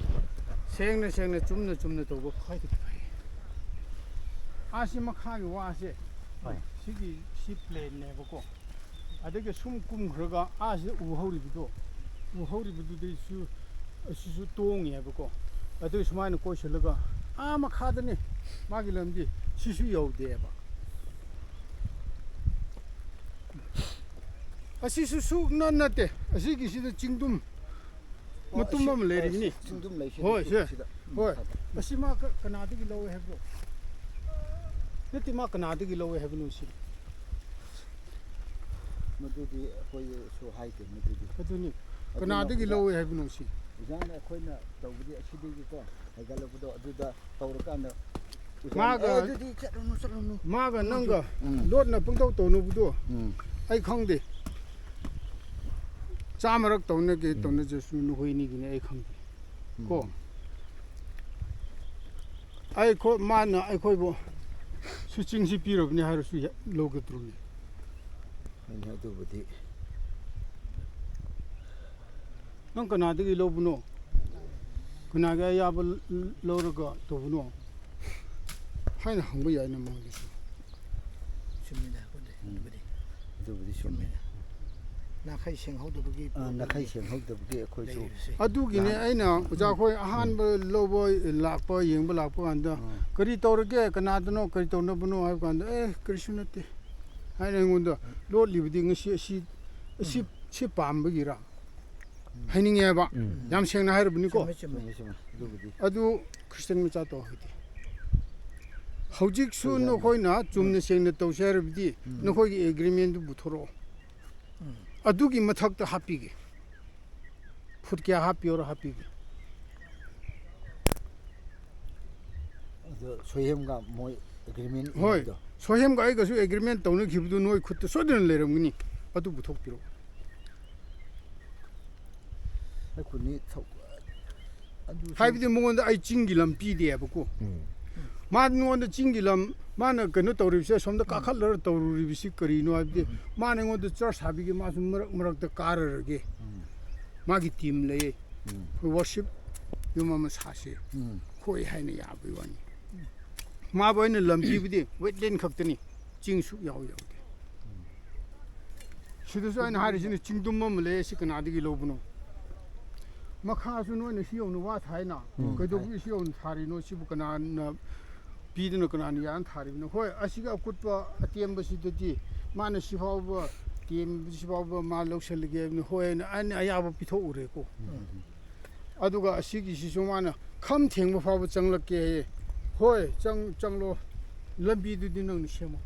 ꯁꯦꯡꯅ ꯁꯦꯡꯅ ꯆꯨꯝꯅ ꯆꯨꯝꯅ ꯇꯧꯕ ꯈ꯭ꯋꯥꯏꯗꯒꯤ ꯐꯩ꯫ ꯑꯥꯁꯤ ꯃꯈꯥꯒꯤ ꯋꯥꯁꯦ ꯍꯣꯏ꯫ ꯁꯤꯒꯤ ꯁꯤ ꯄ꯭ꯂꯦꯟꯅꯦꯕꯀꯣ꯫ ꯑꯗꯒꯤ ꯁꯨꯝ ꯀꯨꯝꯈ꯭ꯔꯒ ꯑꯥꯁꯤꯗ ꯎ ꯍꯧꯔꯤꯕꯗꯣ, ꯎ ꯍꯧꯔꯤꯕꯗꯨꯗꯩꯁꯨ ꯑꯁꯤꯁꯨ ꯇꯣꯡꯉꯦꯕꯀꯣ꯫ ꯑꯗꯨ ꯁꯨꯃꯥꯏꯅ ꯀꯣꯏꯁꯤꯜꯂꯒ ꯑꯥ ꯃꯈꯥꯗꯅꯤ ꯃꯥꯒꯤ ꯂꯝꯕꯤ, ꯁꯤꯁꯨ ꯌꯧꯗꯦꯕ꯫ ꯑꯁꯤꯁꯨ ꯁꯨꯛꯅ ꯅꯠꯇꯦ, ꯑꯁꯤꯒꯤꯁꯤꯗ ꯆꯤꯡꯗꯨꯝ ꯃꯇꯨꯝ ꯑꯃ ꯂꯩꯔꯤꯕꯅꯤ꯫ ꯆꯤꯡꯗꯨꯝ ꯂꯩꯁꯤ ꯍꯣꯏ, ꯁꯦ꯫ ꯁꯤꯗ꯫ ꯍꯣꯏ꯫ ꯑꯁꯤ ꯃꯥ ꯀ- ꯀꯅꯥꯗꯒꯤ ꯂꯧꯋꯦ ꯍꯥꯏꯕ꯭ꯔꯣ? ꯅꯠꯇꯦ, ꯃꯥ ꯀꯅꯥꯗꯒꯤ ꯂꯧꯋꯦ ꯍꯥꯏꯕꯅꯣ ꯁꯤ? ꯃꯗꯨꯗꯤ ꯑꯩꯈꯣꯏꯁꯨ ꯍꯥꯏꯗꯦ ꯃꯗꯨꯗꯤ꯫ ꯑꯗꯨꯅꯤ, ꯑꯗꯨꯅ ꯀꯅꯥꯗꯒꯤ ꯑꯣꯖꯥ- ꯂꯧꯋꯦ ꯍꯥꯏꯕꯅꯣ ꯁꯤ? ꯑꯣꯖꯥꯅ ꯑꯩꯈꯣꯏꯅ ꯇꯧꯕꯗꯤ ꯑꯁꯤꯗꯒꯤꯀꯣ ꯍꯥꯏꯒꯠꯂꯛꯄꯗꯣ ꯑꯗꯨꯗ ꯇꯧꯔꯀꯥꯟꯗ ꯑꯣꯖꯥꯅ, ꯃꯥꯒ- "ꯑꯦ, ꯑꯗꯨꯗꯤ ꯆꯠꯂꯨꯅꯨ, ꯆꯠꯂꯨꯅꯨ"꯫ ꯃꯥꯒ ꯅꯪꯒ ꯎꯝ꯫ ꯂꯣꯠꯅ ꯄꯪꯇꯧ ꯇꯧꯅꯕꯗꯣ ꯎꯝ꯫ ꯑꯩ ꯈꯪꯗꯦ꯫ ꯆꯥꯝꯃꯔꯛ ꯇꯧꯅꯒꯦ ꯇꯧꯅꯖꯁꯨ ꯅꯈꯣꯏ ꯑꯅꯤꯒꯤꯅꯦ ꯑꯩ ꯈꯪꯗꯦ꯫ ꯀꯣ? ꯑꯩꯈꯣꯏ, ꯃꯥꯅ ꯑꯩꯈꯣꯏꯕꯨ ꯆꯤꯡꯁꯤ ꯄꯤꯔꯕꯅꯤ ꯍꯥꯏꯔꯁꯨ ꯌꯥ-, ꯂꯧꯒꯗ꯭ꯔꯣꯅꯦ? ꯍꯣꯏꯅꯦ, ꯑꯗꯨꯕꯨꯗꯤ꯫ ꯅꯪ ꯀꯅꯥꯗꯒꯤ ꯂꯧꯕꯅꯣ? ꯀꯅꯥꯒꯤ ꯑꯌꯥꯕ ꯂ-, ꯂꯧꯔꯒ ꯇꯧꯕꯅꯣ? ꯍꯥꯏꯅ ꯍꯪꯕ ꯌꯥꯏꯅ ꯃꯉꯣꯟꯗꯁꯨ꯫ ꯆꯨꯝꯃꯤꯗ ꯑꯩꯈꯣꯏꯗꯤ ꯑꯗꯨꯕꯨꯗꯤ꯫ ꯑꯗꯨꯕꯨꯗꯤ ꯆꯨꯝꯃꯦ꯫ ꯅꯥꯈꯩ ꯁꯦꯡꯍꯧꯗꯕꯒꯤ ꯑꯥ, ꯅꯥꯈꯩ ꯁꯦꯡꯍꯧꯗꯕꯒꯤ ꯑꯩꯈꯣꯏꯁꯨ ꯂꯩꯔꯤꯕꯁꯦ꯫ ꯑꯗꯨꯒꯤꯅꯦ ꯂꯥꯟ- ꯑꯩꯅ ꯑꯣꯖꯥ ꯈꯣꯏ ꯑꯍꯥꯟꯕ ꯂꯧꯕ ꯂꯥꯛꯄ, ꯌꯦꯡꯕ ꯂꯥꯛꯄ ꯀꯥꯟꯗ, ꯎꯝ꯫ "ꯀꯔꯤ ꯇꯧꯔꯒꯦ? ꯀꯅꯥꯗꯅꯣ? ꯀꯔꯤ ꯇꯧꯅꯕꯅꯣ?" ꯍꯥꯏꯕ ꯀꯥꯟꯗ, "ꯑꯦ, ꯀꯔꯤꯁꯨ ꯅꯠꯇꯦ" ꯍꯥꯏꯅ ꯑꯩꯉꯣꯟꯗ ꯂꯣꯠꯂꯤꯕꯗꯤ ꯉꯁꯤ ꯑꯁꯤ, ꯑꯁꯤ, ꯁꯤ ꯄꯥꯝꯕꯒꯤꯔ ꯍꯥꯏꯅꯤꯡꯉꯦ ꯍꯥꯏꯕ꯫ ꯎꯝ꯫ ꯌꯥꯝ ꯁꯦꯡꯅ ꯍꯥꯏꯔꯕꯅꯤꯀꯣ꯫ ꯆꯨꯝꯃꯦ, ꯆꯨꯝꯃꯦ꯫ ꯆꯨꯝꯃꯦ, ꯆꯨꯝꯃꯦ꯫ ꯑꯗꯨꯕꯨꯗꯤ꯫ ꯑꯗꯨ ꯈ꯭ꯔꯤꯁꯇꯤꯌꯥꯟ ꯃꯆꯥ ꯇꯧ ꯍꯥꯏꯗꯤ꯫ ꯍꯧꯖꯤꯛꯁꯨ ꯑꯣꯖꯥꯅ ꯅꯈꯣꯏꯅ ꯆꯨꯝꯅ ꯁꯦꯡꯅ ꯇꯧꯁꯦ ꯍꯥꯏꯔꯕꯗꯤ ꯎꯝ꯫ ꯅꯈꯣꯏꯒꯤ ꯑꯦꯒ꯭ꯔꯤꯃꯦꯟꯗꯨ ꯄꯨꯊꯣꯔꯛꯑꯣ꯫ ꯎꯝ꯫ ꯑꯗꯨꯒꯤ ꯃꯊꯛꯇ ꯍꯥꯞꯄꯤꯒꯦ꯫ ꯐꯨꯠ ꯀꯌꯥ ꯍꯥꯞꯄꯤꯌꯣꯔ ꯍꯥꯞꯄꯤꯒꯦ꯫ ꯑꯗꯣ ꯁꯣꯏꯍꯦꯝꯒ ꯃꯣꯏ ꯑꯦꯒ꯭ꯔꯤꯃꯦꯟ ꯍꯣꯏ꯫ ꯏꯅꯕꯗꯣ꯫ ꯁꯣꯏꯍꯦꯝꯒ ꯑꯩꯒꯁꯨ ꯑꯦꯒ꯭ꯔꯤꯃꯦꯟ ꯇꯧꯅꯈꯤꯕꯗꯨ ꯅꯣꯏ ꯈꯨꯠꯇ ꯁꯣꯏꯗꯅ ꯂꯩꯔꯝꯒꯅꯤ꯫ ꯑꯗꯨ ꯄꯨꯊꯣꯛꯄꯤꯔꯛꯑꯣ꯫ ꯑꯩꯈꯣꯏꯅꯤ ꯊꯧ-, ꯑꯗꯨꯁꯨ ꯍꯥꯏꯕꯗꯤ ꯃꯉꯣꯟꯗ ꯑꯩ ꯆꯤꯡꯒꯤ ꯂꯝ ꯄꯤꯗꯦꯕꯀꯣ꯫ ꯎꯝ꯫ ꯃꯥꯉꯣꯟꯗ ꯆꯤꯡꯒꯤ ꯂꯝ, ꯃꯥꯅ ꯀꯩꯅꯣ ꯇꯧꯔꯤꯕꯁꯦ, ꯑꯁꯣꯝꯗ ꯀꯥꯈꯠꯂꯒ ꯇꯧꯔꯨꯔꯤꯕꯁꯤ ꯀꯔꯤꯅꯣ ꯍꯥꯏꯕꯗꯤ, ꯃꯥꯅ ꯑꯩꯉꯣꯟꯗ ꯆꯔꯆ ꯁꯥꯕꯤꯒꯦ, ꯃꯥꯁꯨ ꯃꯔꯛ ꯃꯔꯛꯇ ꯀꯥꯔꯔꯒꯦ꯫ ꯎꯝ꯫ ꯃꯥꯒꯤ ꯇꯤꯝ ꯂꯩꯌꯦ꯫ ꯎꯝ꯫ ꯑꯩꯈꯣꯏ ꯋꯥꯔꯁꯤꯞ ꯌꯨꯝ ꯑꯃ ꯁꯥꯁꯦ꯫ ꯎꯝ꯫ ꯍꯣꯏ ꯍꯥꯏꯅ ꯌꯥꯕꯒꯤ ꯋꯥꯅꯤ꯫ ꯃꯥꯕꯨ ꯑꯩꯅ ꯂꯝ ꯄꯤꯕꯗꯤ ꯋꯦꯠꯂꯦꯟ ꯈꯛꯇꯅꯤ, ꯆꯤꯡ ꯁꯨꯛ ꯌꯥꯎ ꯌꯥꯎꯗꯦ꯫ ꯁꯤꯗꯁꯨ ꯑꯩꯅ ꯍꯥꯏꯔꯤꯁꯤꯅ ꯆꯤꯡꯗꯨꯝ ꯑꯃ ꯂꯩ, ꯁꯤ ꯀꯅꯥꯗꯒꯤ ꯂꯧꯕꯅꯣ? ꯃꯈꯥꯁꯨ ꯅꯣꯏꯅ ꯁꯤ ꯌꯧꯅ ꯋꯥ ꯊꯥꯏꯅ, ꯎꯝ꯫ ꯀꯩꯗꯧꯕꯒꯤ ꯁꯤ ꯌꯧꯅ ꯊꯥꯔꯤꯅꯣ? ꯁꯤꯕꯨ ꯀꯅꯥꯅ ꯄꯤꯗꯅ ꯀꯅꯥꯅ ꯌꯥꯅ ꯊꯥꯔꯤꯕꯅꯣ? ꯍꯣꯏ, ꯑꯁꯤꯒꯤ ꯑꯀꯨꯠꯄ ꯑꯇꯦꯝꯕꯁꯤꯗꯗꯤ ꯃꯥꯅ ꯁꯤꯐꯥꯎꯕ, ꯇꯦꯝꯕꯁꯤ ꯐꯥꯎꯕ ꯃꯥ ꯂꯧꯁꯜꯂꯒꯦ ꯍꯥꯏꯕꯅꯤ꯫ ꯍꯣꯏ ꯍꯥꯏꯅ ꯑꯩꯅ ꯑꯌꯥꯕ ꯄꯤꯊꯣꯛꯎꯔꯦꯀꯣ꯫ ꯎꯝ꯫ ꯑꯗꯨꯒ ꯑꯁꯤꯒꯤꯁꯤꯁꯨ ꯃꯥꯅ ꯈꯝ ꯊꯦꯡꯕ ꯐꯥꯎꯕ ꯆꯪꯂꯛꯀꯦ ꯍꯥꯏꯌꯦ꯫ ꯍꯣꯏ, ꯆꯪ-, ꯆꯪꯂꯣ꯫ ꯂꯝꯕꯤꯗꯨꯗꯤ ꯅꯪꯅ ꯁꯦꯝꯃꯣ꯫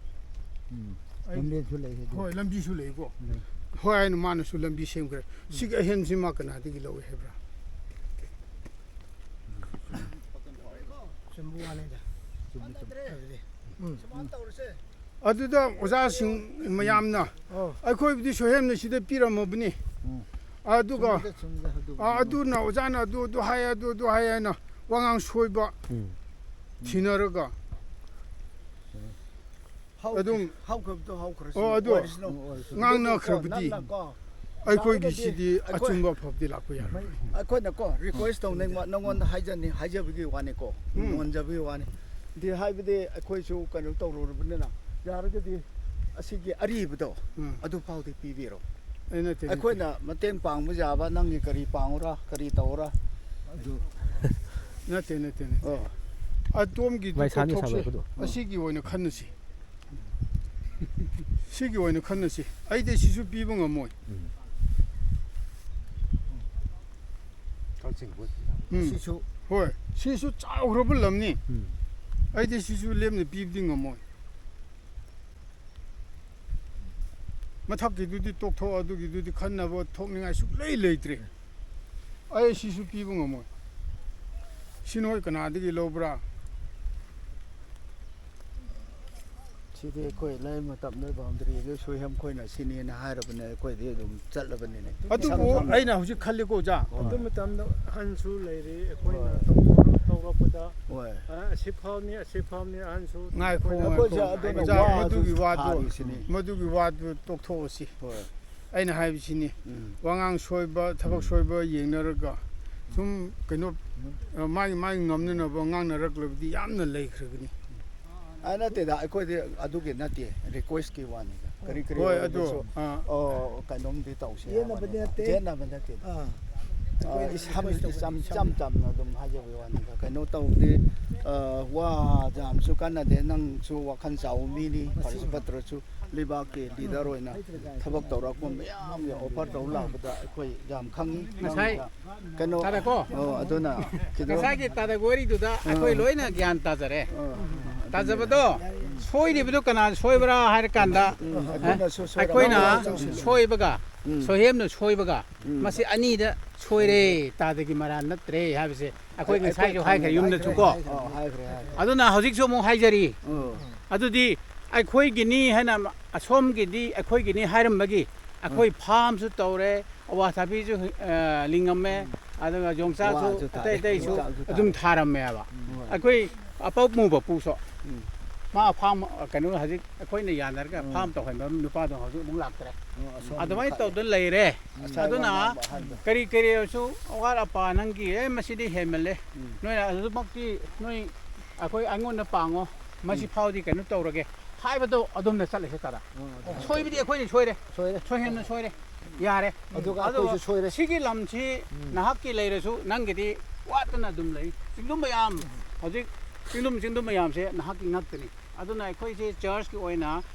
ꯎꯝ꯫ ꯑꯩ ꯂꯝꯕꯤꯁꯨ ꯂꯩ ꯍꯥꯏꯗꯤ꯫ ꯍꯣꯏ, ꯂꯝꯕꯤꯁꯨ ꯂꯩꯀꯣ꯫ ꯂꯩ꯫ ꯍꯣꯏ ꯍꯥꯏꯅ ꯃꯥꯅꯁꯨ ꯂꯝꯕꯤ ꯁꯦꯝꯈ꯭ꯔꯦ꯫ ꯁꯤꯒꯤ ꯑꯍꯦꯟꯕꯁꯤ ꯃꯥ ꯀꯅꯥꯗꯒꯤ ꯂꯧꯏ ꯍꯥꯏꯕ꯭ꯔꯥ? ꯆꯨꯝꯕ ꯋꯥꯅꯤꯗ꯫ ꯆꯨꯝꯃꯤ, ꯆꯨꯝꯃꯤ꯫ ꯑꯗꯨꯗꯤ꯫ ꯎꯝ꯫ ꯑꯗꯨꯗ ꯑꯣꯖꯥꯁꯤꯡ ꯃꯌꯥꯝꯅ ꯑꯣ꯫ ꯑꯩꯈꯣꯏꯕꯨꯗꯤ ꯁꯣꯏꯍꯦꯝꯅ ꯁꯤꯗ ꯄꯤꯔꯝꯃꯕꯅꯤ꯫ ꯎꯝ꯫ ꯑꯗꯨꯒ ꯆꯨꯝꯃꯤꯗ, ꯆꯨꯝꯃꯤꯗ, ꯑꯗꯨꯕꯨꯗꯤ꯫ ꯑ, ꯑꯗꯨꯅ ꯑꯣꯖꯥꯅ ꯑꯗꯨ, ꯑꯗꯨ ꯍꯥꯏ, ꯑꯗꯨ, ꯑꯗꯨ ꯍꯥꯏ ꯍꯥꯏꯅ ꯋꯥꯉꯥꯡ ꯁꯣꯏꯕ ꯎꯝ꯫ ꯊꯤꯅꯔꯒ ꯆꯨꯝꯃꯤ꯫ ꯑꯗꯨꯝ ꯍꯧꯈ꯭ꯔꯕꯗꯣ ꯍꯧꯈ꯭ꯔꯁꯅꯨ, ꯑꯣ, ꯑꯗꯨ ꯑꯣꯏꯔꯁꯅꯨ꯫ ꯉꯥꯡꯅꯈ꯭ꯔꯕꯗꯤ ꯅꯪꯅꯀꯣ, ꯑꯩꯈꯣꯏꯒꯤ ꯌꯥꯔꯒꯗꯤ ꯁꯤꯗꯤ ꯑꯩꯈꯣꯏ ꯑꯆꯨꯝꯕ ꯑꯐꯕꯗꯤ ꯂꯥꯛꯄ ꯌꯥꯔꯣꯏ꯫ ꯑꯩꯈꯣꯏꯅꯀꯣ request ꯇꯧꯅꯤꯡꯕ, ꯅꯪꯉꯣꯟꯗ ꯍꯥꯏꯖꯅꯤ, ꯍꯥꯏꯖꯕꯒꯤ ꯋꯥꯅꯤꯀꯣ, ꯎꯝ꯫ ꯅꯣꯟꯖꯕꯒꯤ ꯋꯥꯅꯤ꯫ ꯗꯤ ꯍꯥꯏꯕꯗꯤ ꯑꯩꯈꯣꯏꯁꯨ ꯀꯩꯅꯣ ꯇꯧꯔꯨꯔꯕꯅꯤꯅ, ꯌꯥꯔꯒꯗꯤ ꯑꯁꯤꯒꯤ ꯑꯔꯤꯕꯗꯣ ꯎꯝ꯫ ꯑꯗꯨ ꯐꯥꯎꯗꯤ ꯄꯤꯕꯤꯔꯣ꯫ ꯑꯩ ꯅꯠꯇꯦ, ꯅꯠꯇꯦ꯫ ꯑꯩꯈꯣꯏꯅ ꯃꯇꯦꯡ ꯄꯥꯡꯕ ꯌꯥꯕ, ꯅꯪꯒꯤ ꯀꯔꯤ ꯄꯥꯡꯉꯨꯔꯥ, ꯀꯔꯤ ꯇꯧꯔꯥ? ꯑꯗꯨ ꯅꯠꯇꯦ, ꯅꯠꯇꯦ, ꯅꯠꯇꯦ꯫ ꯑꯣ꯫ ꯑꯇꯣꯝꯒꯤꯗꯨ ꯃꯥꯏꯁꯥꯅꯤ ꯇꯣꯛꯊꯣꯛꯁꯤ꯫ ꯁꯥꯕ ꯍꯥꯏꯕꯗꯣ꯫ ꯑꯁꯤꯒꯤ ꯑꯣꯏꯅ ꯈꯟꯅꯁꯤ꯫ ꯁꯤꯒꯤ ꯑꯣꯏꯅ ꯈꯟꯅꯁꯤ꯫ ꯑꯩꯗꯤ ꯁꯤꯁꯨ ꯄꯤꯕ ꯉꯝꯃꯣꯏ꯫ ꯎꯝ꯫ ꯀꯛꯆꯤꯡ ꯕꯣꯠ꯫ ꯎꯝ꯫ ꯁꯤꯁꯨ꯫ ꯍꯣꯏ꯫ ꯁꯤꯁꯨ ꯆꯥꯎꯈ꯭ꯔꯕ ꯂꯝꯅꯤ꯫ ꯎꯝ꯫ ꯑꯩꯗꯤ ꯁꯤꯁꯨ ꯂꯦꯝꯅ ꯄꯤꯕꯗꯤ ꯉꯝꯃꯣꯏ꯫ ꯃꯊꯛꯀꯤꯗꯨꯗꯤ ꯇꯣꯛꯊꯣꯛ, ꯑꯗꯨꯒꯤꯗꯨꯗꯤ ꯈꯟꯅꯕ ꯊꯣꯛꯅꯤꯡꯉꯥꯏ ꯁꯨꯛꯂꯩ ꯂꯩꯇ꯭ꯔꯦ꯫ ꯑꯩ ꯁꯤꯁꯨ ꯄꯤꯕ ꯉꯝꯃꯣꯏ꯫ ꯁꯤ ꯅꯣꯏ ꯀꯅꯥꯗꯒꯤ ꯂꯧꯕ꯭ꯔꯥ? ꯁꯤꯗꯤ ꯑꯩꯈꯣꯏ ꯂꯩ ꯃꯇꯝꯗ boundary ꯗꯨ ꯁꯣꯏꯍꯦꯝ ꯈꯣꯏꯅ ꯁꯤꯅꯦꯅ ꯍꯥꯏꯔꯕꯅꯦ, ꯑꯩꯈꯣꯏꯗꯤ ꯑꯗꯨꯝ ꯆꯠꯂꯕꯅꯤꯅꯦ꯫ ꯑꯗꯨꯕꯨ ꯏꯁꯝ ꯁꯝꯅ꯫ ꯑꯩꯅ ꯍꯧꯖꯤꯛ ꯈꯜꯂꯤꯀꯣ, ꯑꯣꯖꯥ꯫ ꯑꯗꯨ ꯃꯇꯝꯗ ꯑꯍꯟꯁꯨ ꯂꯩꯔꯤ, ꯑꯩꯈꯣꯏꯅ ꯍꯣꯏ꯫ ꯇꯧꯊꯣꯔꯛ-, ꯇꯧꯔꯛꯄꯗ, ꯍꯣꯏ꯫ ꯑ, ꯑꯁꯤ ꯐꯥꯎꯅꯤ, ꯑꯁꯤ ꯐꯥꯎꯅꯤ, ꯑꯍꯟꯁꯨ ꯉꯥꯏꯈꯣ, ꯑꯩꯈꯣꯏꯅ ꯉꯥꯏꯈꯣ꯫ ꯑꯩꯈꯣꯏꯁꯦ ꯑꯗꯨꯅ ꯑꯣꯖꯥ, ꯋꯥ ꯃꯗꯨꯒꯤ ꯑꯗꯨꯝ ꯋꯥꯗꯨ, ꯊꯥꯔꯤꯁꯤꯅꯤ꯫ ꯃꯗꯨꯒꯤ ꯋꯥꯗꯨ ꯇꯣꯛꯊꯣꯛꯑꯁꯤ꯫ ꯍꯣꯏ꯫ ꯑꯩꯅ ꯍꯥꯏꯕꯁꯤꯅꯤ, ꯎꯝ꯫ ꯋꯥꯉꯥꯡ ꯁꯣꯏꯕ, ꯊꯕꯛ ꯎꯝ꯫ ꯁꯣꯏꯕ ꯌꯦꯡꯅꯔꯒ ꯁꯨꯝ ꯀꯩꯅꯣ, ꯎꯝ꯫ ꯑ, ꯃꯥꯒꯤ, ꯃꯥꯒꯤ ꯉꯝꯅꯅꯕ ꯉꯥꯡꯅꯔꯛꯂꯕꯗꯤ ꯌꯥꯝꯅ ꯂꯩꯈ꯭ꯔꯒꯅꯤ꯫ ꯑ, ꯅꯠꯇꯦꯗ, ꯑꯩꯈꯣꯏꯗꯤ ꯑꯗꯨꯒꯤ ꯅꯠꯇꯦ, request ꯀꯤ ꯋꯥꯅꯤꯗ꯫ ꯀꯔꯤ ꯀꯔꯤ ꯍꯣꯏ, ꯑꯗꯨ, ꯑꯣꯏꯔꯒꯁꯨ, ꯑ, ꯑꯣ, ꯀꯩꯅꯣꯝꯗꯤ ꯇꯧꯁꯤ ꯌꯦꯠꯅꯕ ꯍꯥꯏꯕꯅꯤꯗ꯫ ꯅꯠꯇꯦ꯫ ꯌꯦꯠꯅꯕ ꯅꯠꯇꯦꯗ꯫ ꯑꯥ꯫ ꯑ, ꯑꯩꯈꯣꯏꯅ ꯏꯁꯝ-, request ꯇꯧꯕ ꯏꯆꯝ, ꯏꯁꯝ ꯏꯆꯝ ꯆꯝꯅ ꯑꯗꯨꯝ ꯍꯥꯏꯖꯕꯒꯤ ꯋꯥꯅꯤꯗ꯫ ꯀꯩꯅꯣ ꯇꯧꯕꯗꯤ, ꯑ, ꯋꯥ ꯌꯥꯝꯁꯨ ꯀꯥꯟꯅꯗꯦ, ꯅꯪꯁꯨ ꯋꯥꯈꯜ ꯆꯥꯎꯕ ꯃꯤꯅꯤ, ꯐꯔꯁꯨ ꯐꯠꯇ꯭ꯔꯁꯨ꯫ ꯂꯩꯕꯥꯛꯀꯤ leader ꯑꯣꯏꯅ ꯊꯕꯛ ꯇꯧꯔꯛꯄ ꯃꯌꯥꯝꯒꯤ offer ꯇꯧ ꯂꯥꯛꯄꯗ ꯑꯩꯈꯣꯏ ꯌꯥꯝ ꯈꯪꯉꯤ꯫ ꯉꯁꯥꯏ ꯀꯩꯅꯣ, ꯇꯥꯔꯦꯀꯣ? ꯑꯣ, ꯑꯗꯨꯅ ꯈꯤꯇꯪ ꯉꯁꯥꯏꯒꯤ ꯇꯥꯗ ꯋꯥꯔꯤꯗꯨꯗ ꯑꯥ꯫ ꯑꯩꯈꯣꯏ ꯂꯣꯏꯅ ꯒ꯭ꯌꯥꯟ ꯇꯥꯖꯔꯦ꯫ ꯑꯥ, ꯑꯗꯨꯅ ꯇꯥꯖꯕꯗꯣ ꯁꯣꯏꯔꯤꯕꯗꯨ ꯀꯅꯥ ꯁꯣꯏꯕ꯭ꯔꯥ ꯍꯥꯏꯔ ꯀꯥꯟꯗ, ꯎꯝ, ꯑꯦ? ꯑꯗꯨꯅꯁꯨ ꯁꯣꯏꯔꯛꯑꯅꯤ꯫ ꯑꯩꯈꯣꯏꯅ ꯁꯣꯏꯕꯒ ꯎꯝ꯫ ꯁꯣꯏꯍꯦꯝꯅ ꯁꯣꯏꯕꯒ ꯎꯝ꯫ ꯃꯁꯤ ꯑꯅꯤꯗ ꯁꯣꯏꯔꯦ, ꯇꯥꯗꯒꯤ ꯃꯔꯥꯟ ꯅꯠꯇ꯭ꯔꯦ ꯍꯥꯏꯕꯁꯦ ꯑꯩꯈꯣꯏ ꯑꯩ-, ꯉꯁꯥꯏꯁꯨ ꯑꯩꯈꯣꯏ ꯍꯥꯏꯈ꯭ꯔꯦ ꯌꯨꯝꯗꯁꯨ ꯀꯣ꯫ ꯑꯣ, ꯍꯥꯏꯈ꯭ꯔꯦ, ꯍꯥꯏꯈ꯭ꯔꯦ꯫ ꯑꯗꯨꯅ ꯍꯧꯖꯤꯛꯁꯨ ꯑꯃꯨꯛ ꯍꯥꯏꯖꯔꯤ꯫ ꯑꯣ꯫ ꯑꯗꯨꯗꯤ ꯑꯩꯈꯣꯏꯒꯤꯅꯤ ꯍꯥꯏꯅ ꯑꯁꯣꯝꯒꯤꯗꯤ ꯑꯩꯈꯣꯏꯒꯤꯅꯤ ꯍꯥꯏꯔꯝꯕꯒꯤ ꯑꯩꯈꯣꯏ ꯑꯥ꯫ farm ꯁꯨ ꯇꯧꯔꯦ, ꯑꯋꯥꯊꯥꯕꯤꯁꯨ, ꯑ, ꯂꯤꯡꯉꯝꯃꯦ, ꯎꯝ꯫ ꯑꯗꯨꯒ ꯌꯣꯡꯆꯥꯛꯁꯨ ꯋꯥꯁꯨ ꯊꯥꯔꯦ꯫ ꯑꯇꯩ ꯑꯇꯩꯁꯨ ꯌꯣꯡꯆꯥꯛꯁꯨ ꯊꯥꯔꯦ꯫ ꯑꯗꯨꯝ ꯊꯥꯔꯝꯃꯦꯕ꯫ ꯎꯝ꯫ ꯑꯩꯈꯣꯏ ꯑꯄꯧ ꯃꯨꯕ ꯄꯨꯁꯨ꯫ ꯎꯝ꯫ ꯃꯥ ꯐꯥꯝ, ꯑ, ꯀꯩꯅꯣ, ꯍꯧꯖꯤꯛ ꯑꯩꯈꯣꯏꯅ ꯌꯥꯅꯔꯒ ꯎꯝ꯫ ꯐꯥꯝ ꯇꯧꯍꯟꯕ ꯅꯨꯄꯥꯗꯣ ꯍꯧꯖꯤꯛ ꯑꯃꯨꯛ ꯂꯥꯛꯇ꯭ꯔꯦ꯫ ꯎꯝ, ꯑꯁꯣꯝ ꯑꯗꯨꯃꯥꯏꯅ ꯈꯥ-, ꯇꯧꯗꯅ ꯂꯩꯔꯦ꯫ ꯉꯁꯥꯏ ꯑꯗꯨꯅ ꯋꯥ ꯉꯥꯡꯕ ꯑꯍꯟꯗꯣ꯫ ꯀꯔꯤ ꯀꯔꯤ ꯑꯣꯏꯔꯁꯨ ꯑꯋꯥꯠ ꯑꯄꯥ ꯅꯪꯒꯤ, "ꯑꯦ, ꯃꯁꯤꯗꯤ ꯍꯦꯟꯃꯜꯂꯦ꯫ ꯎꯝ꯫ ꯅꯣꯏꯅ ꯑꯗꯨꯃꯛꯇꯤ ꯅꯣꯏ ꯑꯩꯈꯣꯏ ꯑꯩꯉꯣꯟꯗ ꯄꯥꯡꯉꯣ꯫ ꯃꯁꯤ ꯎꯝ꯫ ꯐꯥꯎꯗꯤ ꯀꯩꯅꯣ ꯇꯧꯔꯒꯦ" ꯍꯥꯏꯕꯗꯣ ꯑꯗꯨꯝꯅ ꯆꯠꯂꯁꯦ ꯇꯥꯗ꯫ ꯎꯝ, ꯑꯗꯨ ꯁꯣꯏꯕꯗꯤ ꯑꯩꯈꯣꯏꯅ ꯁꯣꯏꯔꯦ꯫ ꯁꯣꯏꯔꯦ꯫ ꯁꯣꯏꯍꯦꯟꯅ ꯁꯣꯏꯔꯦ꯫ ꯌꯥꯔꯦ꯫ ꯑꯗꯨꯒ ꯑꯗꯨꯒ ꯑꯩꯈꯣꯏꯁꯨ ꯁꯣꯏꯔꯦ꯫ ꯁꯤꯒꯤ ꯂꯝꯁꯤ ꯎꯝ꯫ ꯅꯍꯥꯛꯀꯤ ꯂꯩꯔꯁꯨ ꯅꯪꯒꯤꯗꯤ ꯋꯥꯠꯇꯅ ꯑꯗꯨꯝ ꯂꯩ꯫ ꯆꯤꯡꯗꯨꯝ ꯃꯌꯥꯝ, ꯍꯧꯖꯤꯛ ꯆꯤꯡꯗꯨꯝ, ꯆꯤꯡꯗꯨꯝ ꯃꯌꯥꯝꯁꯦ ꯅꯍꯥꯛꯀꯤ ꯉꯥꯛꯇꯅꯤ꯫ ꯑꯗꯨꯅ ꯑꯩꯈꯣꯏꯁꯦ ꯆꯔꯆꯀꯤ ꯑꯣꯏꯅ